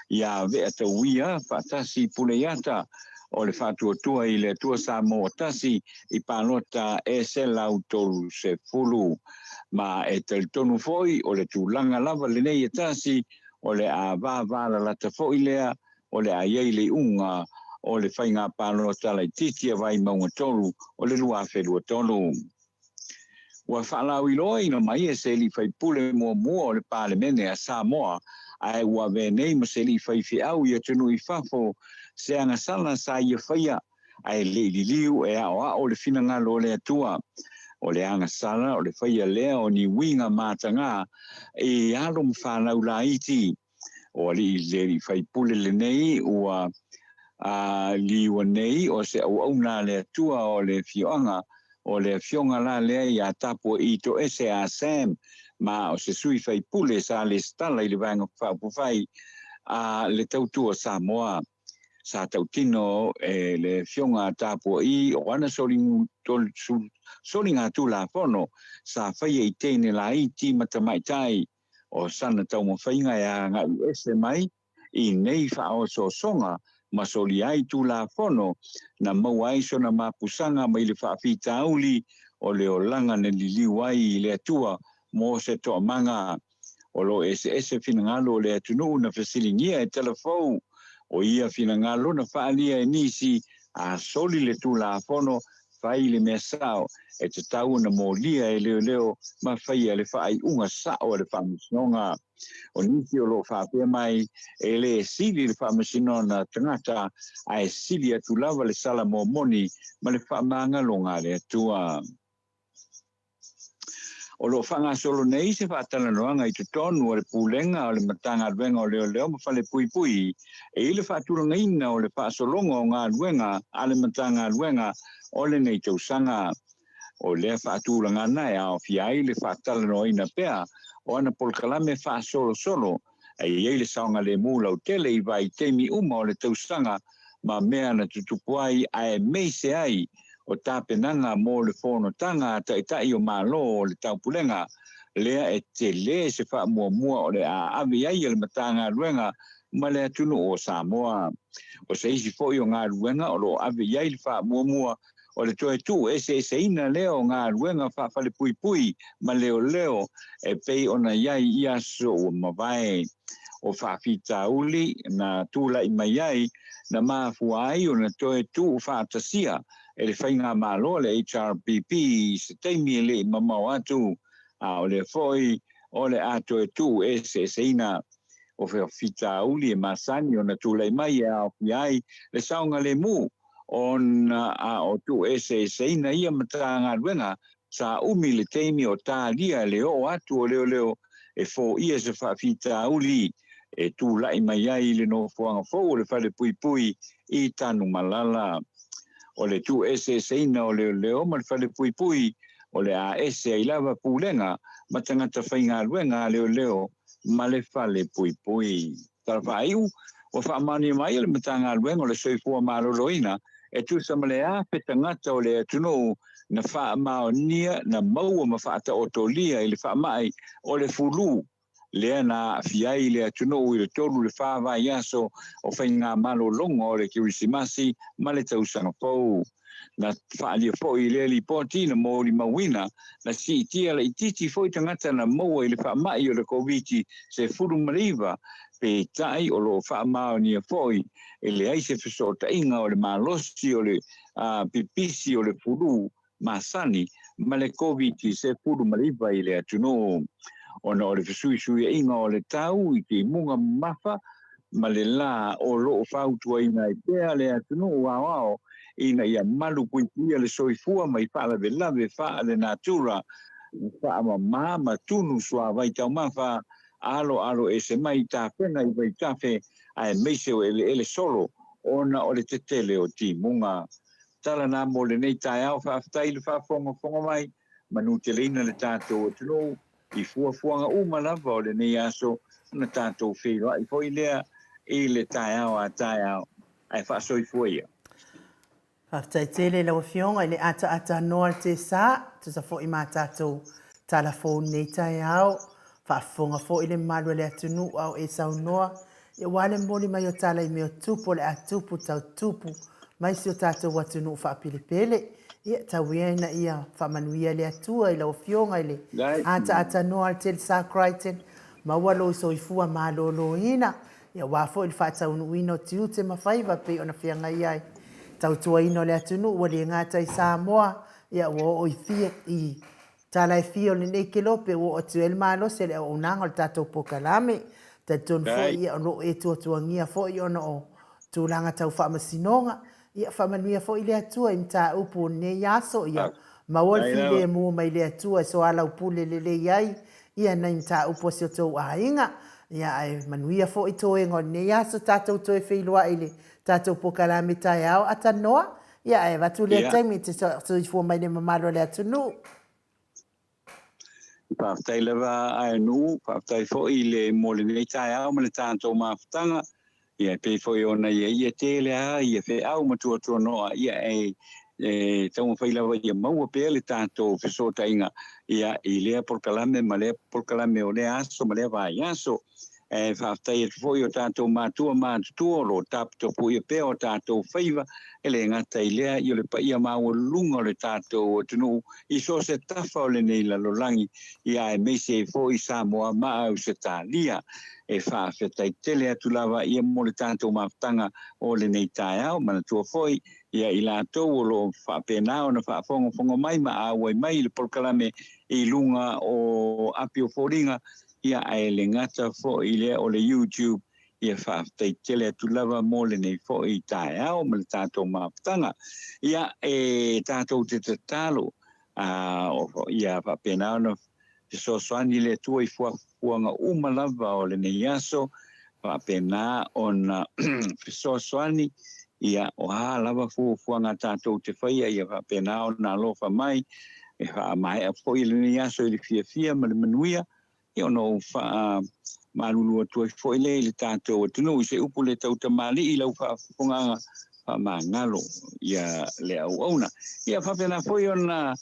C: iā Ve'atauia faatasi Puleiata o le Faatuatua i le Atua Samoa Tasi i palota e 130. Ma e talitonu foi o le tulaga lava lenei e tasi o le a vavalalata foi lea o le a i ai le iuga o le faiga palota laitiiti a Vaimauga 3 o le 2023. Ua faalauiloaina mai e se alii faipule muamua o le Palemene a Samoa, ae ua avea nei ma se alii faifeau i atunuu i fafo, se agasala sa ia faia, ae le i liliu e aoao le finagalo o le Atua. O le agasala o le faia lea o ni uiga matagā i alo ma fanau laiti. O alii le alii faipule lenei ua a liua nei o se auauna a le Atua o le afioaga o le afioga la lea ia Tapua'i Toese a Sam ma o se sui faipule sa lesitala i le Vaega Faaupufai a le Tautua Samoa. Sa tautino e le afioga a Tapua'i o ana soligatulafono sa faia i teine laiti ma tamaitai O sana taumafaiga e agai ese mai i nei faaosoosoga ma solia ai Tulafono na maua ai sona mapusaga mai le faafitauli o le olaga na liliu ai i le Atua mo se toamaga. O lo o eseese finagalo o le atunuu na fesiligia e Talafou, o ia finagalo na faaalia e nisi a soli le Tulafono. fai le mea sao, e tatau ona molia e leoleo ma faia le faaiuga sao a le Faamasinoga. O nisi o lo o faapea mai, e le sili le faamasinoga a tagata, ae sili atu lava le sala momoni ma le faamagaloga a le Atua. O lo o faagasolo nei se faatalanoaga i totonu o le Pulega o le Matagaluega o Leoleo ma Falepuipui e i le faatulagaina o le faasologa o galuega a le Matagaluega o lenei tausaga. O lea faatulagana e aofia ai le faatalanoaina pea o ana polokalame faasolosolo e i ai le saogalemu lautele i vaitaimi uma o le tausaga ma mea na tutupu ai aemaise ai o tapenaga mo le fonotaga a Taitai o Malo o le Taupulega lea e tele se faamuamua o le a ave i ai e le Matagaluega ma le atunuu o Samoa. O se isi foi o galuega o lo o ave i ai le faamuamua o le toe tuueseeseina lea o galuega faafalepuipui ma leoleo e pei ona i ai i aso ua mavae. O faafitauli na tulai mai ai na mafua ai ona toe tuufaatasia e le Faigamalo a le HRPP i se taimi e le i mamao atu, a o lea foi o le a toe tuueseeseina. O faafitauli e masani ona tulai mai e aofia ai le saogalemu ona a o tuueseeseina ia Matagaluega sa umi le taimi o talia le oo atu o leoleo e foia se faafitauli e tulai mai ai i le nofoaga fou o le Falepuipui i Tanumalala. O le tuueseeseina o leoleo ma le Falepuipui o le a ese ai lava pulega ma tagata faigaluega a leoleo ma le Falepuipui. Tala faaiu, ua faamaonia mai e le Matagaluega o le Soifua Maloloina e tusa ma le 1,000 tagata o le atunuu na faamaonia na maua ma faataotolia i le faamai o le fulu lea na aafia ai le atunuu i le 3 le 4 vaiaso o faigamalologa o le Kerisimasi ma le tausaga fou. Na faaalia foi i lea lipoti na molimauina na siitia laitiiti foi tagata na maua i le faamai o le Koviti-19, peitai o lo o faamaonia foi e leai se fesootaiga o le malosi o le pipisi o le fulu masani ma le Koviti-19 i le atunuu. Ona o le fesuisuiaiga o le tau i timuga mamafa ma le lā o lo o fautuaina ai pea le atunuu aoao ina ia malupuipuia le soifua mai faalavelave faalenatura, faamama ma tunu suavai taumafa, aloalo ese mai tafega i vaitafe aemaise o eleele solo ona o le tetele o timuga. Tala na mo lenei taeao, faafetai i le faafogafoga mai, manuteleina le tatou atunuu i fuafuaga uma lava o lenei aso ona tatou feiloai foi lea i le taeao a taeao, ae faasoifua ia.
A: Faafetai tele i lau Afioga i le ataata noa le tesa, tusa foi ma tatou tala fou nei taeao. Faafofoga foi le mamalu o le atunuu a o e saunoa, aua le momoli mai o tala i mea o tupu o le a tupu tau tupu mai si o tatou atunuu faapelepele. Ia, tau ia ina ia faamanuia le Atua i lau Afioga i le ataata noa le Telesa Crichton, maua lou soifua malōlōina, aua foi le faataunuuina o tiute ma faiva pei ona feagai ai. Tautuaina o le atunuu ua le gata i Samoa, ia ua oo i fia i tala e fia o lenei kelope ua oo atu ai le malosi o le auaunaga o le tatou polokalame. Talitonu foi ia o lo o e tuatuagia foi ona o tulaga tau faamasinoga. Ia faamanuia foi le Atua i mataupu o lenei aso, ia maua le filemu mai le Atua e soalaupule lelei ai ia nai mataupu a si o tou aiga. Ia ae manuia foi toega o lenei aso tatou toe feiloai i le tatou polokalame taeao atanoa. Ia ae avatu lea taimi e te soifua mai le mamalu o le atunuu.
C: Faafetai lava Aenuu, faafetai foi le mo lenei taeao ma le tatou mafutaga. Ia e pei foi ona ia ia tele lava ia feau ma tuatuanoa ia e e taumafai lava ia maua pea le tatou fesootaiga ia i lea polokalame ma lea polokalame o lea aso ma lea vaiaso. E faafetai atu foi i o tatou matua matutua o lo o taputapuia pea o tatou faiva, e le gata i lea i o le paia maualuluga o le tatou atunuu i so o se tafa o lenei lalolagi, ia aemaise ai foi Samoa ma Ausetalia. E faafetai tele atu lava ia mo le tatou mafutaga o lenei taeao. Manatua foi ia i latou o lo o faapena ona faafogafoga mai ma auai mai i le polokalame i luga o api o foliga, ia ae le gata foi i lea o le YouTube, ia faafetai tele atu lava mo lenei foi taeao ma le tatou mafutaga. Ia e tatou te tatalo, a, ia faapena ona fesoasoani le Atua i fuafuaga uma lava o lenei aso, faapena ona fesoasoani, ia o a lava fuafuaga tatou te faia, ia faapena ona alofa mai, e faamaea foi lenei aso i le fiafia ma le manuia, ia ona ou faamalulu atu ai foi lea i le tatou atunuu i se upu le tautamalii i lau faafofogaaga faamagalo ia le auauna. Ia faapena foi ona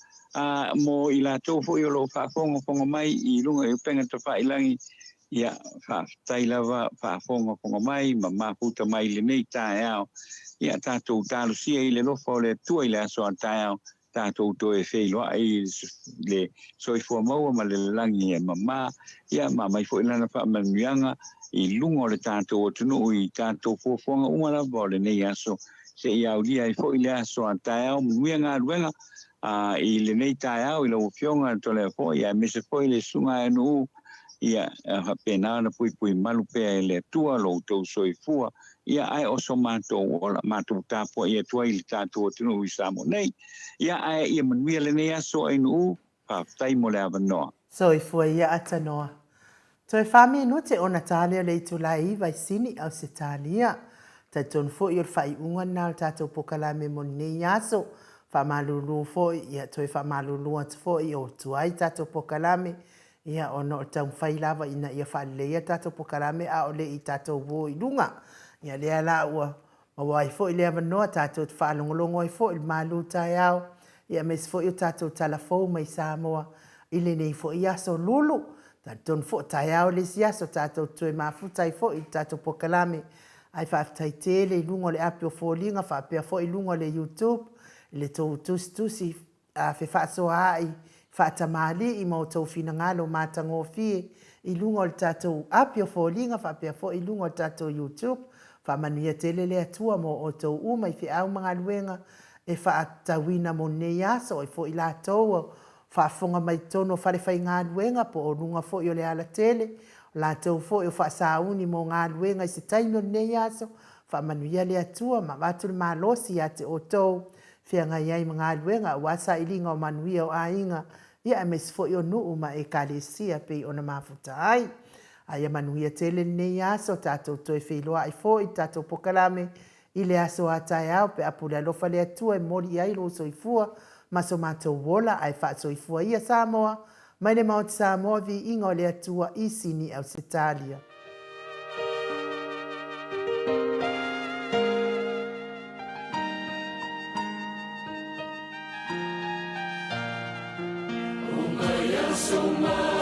C: mo i latou foi o lo o faafogafoga mai i luga i upega tafailagi, ia faafetai lava faafogafoga mai ma mafuta mai i lenei taeao. Ia tatou talosia i le alofa o le Atua i le aso a taeao, tatou toe feiloai i le soifua maua ma le lagi e mama, ia ma aumai foi lana faamanuiaga i luga o le tatou atunuu i tatou fuafuaga uma lava o lenei aso, seia aulia ai foi le aso a taeao. Manuia galuega i lenei taeao i lau Afioga Toleafoa, aemaise foi le Susuga a Nuu, ia faapena ona puipui malu pea e le Atua lo outou soifua, ia ae o so matou ola, matou tapuai atu ai i le tatou atunuu i Samoa nei. Ia ae ia manuia lenei aso Ainuu, faafetai mo le avanoa.
A: Soifua ia Atanoa. Toe fa minute ona ta lea o le itula e 9 i Sini, Ausetalia. Talitonu foi o le faaiuga lena o le tatou pokalame mo lenei aso. Faamalulu foi, ia toe faamalulu atu foi o tuai tatou pokalame, ia ona o le taumafai lava ina ia faaleleia le tatou pokalame a o le i tatou o i luga. Ia lea la ua maua ai foi le avanoa tatou te faalogologo ai foi i le malu taeao, ia aemaise foi o tatou tala fou mai Samoa i lenei foi aso lulu. Talitonu foi taeao le isi aso tatou te toe mafuta ai foi i le tatou pokalame. Ae faafetai tele i luga o le api o foliga faapea foi i luga o le YouTube i le tou tusitusi fefaasoaai faatamalii ma outou finagalo matagofie i luga o le tatou api o foliga faapea foi i luga o le tatou YouTube. Faamanuia tele le Atua mo outou uma i feau ma galuega e faatatauina mo lenei aso, e foi latou o faafofoga mai totonu o falefaigaluega po o luga foi o le alatele, o latou foi o faasauni mo galuega i se taimi o lenei aso. Faamanuia le Atua ma avatu le malosi ia te outou feagai ai ma galuega aua sailiga o manuia o aiga, ia aemaise foi o nuu ma ekalesia pei ona mafuta ai. A ia manuia tele lenei aso, tatou toe feiloai foi i le tatou pokalame i le aso a taeao pe a pule alofa le Atua e momoli i ai lou soifua ma so matou ola ae faasoifua ia Samoa mai le Maota Samoa viiga o le Atua i Sini Ausetalia.
D: O mai aso mai.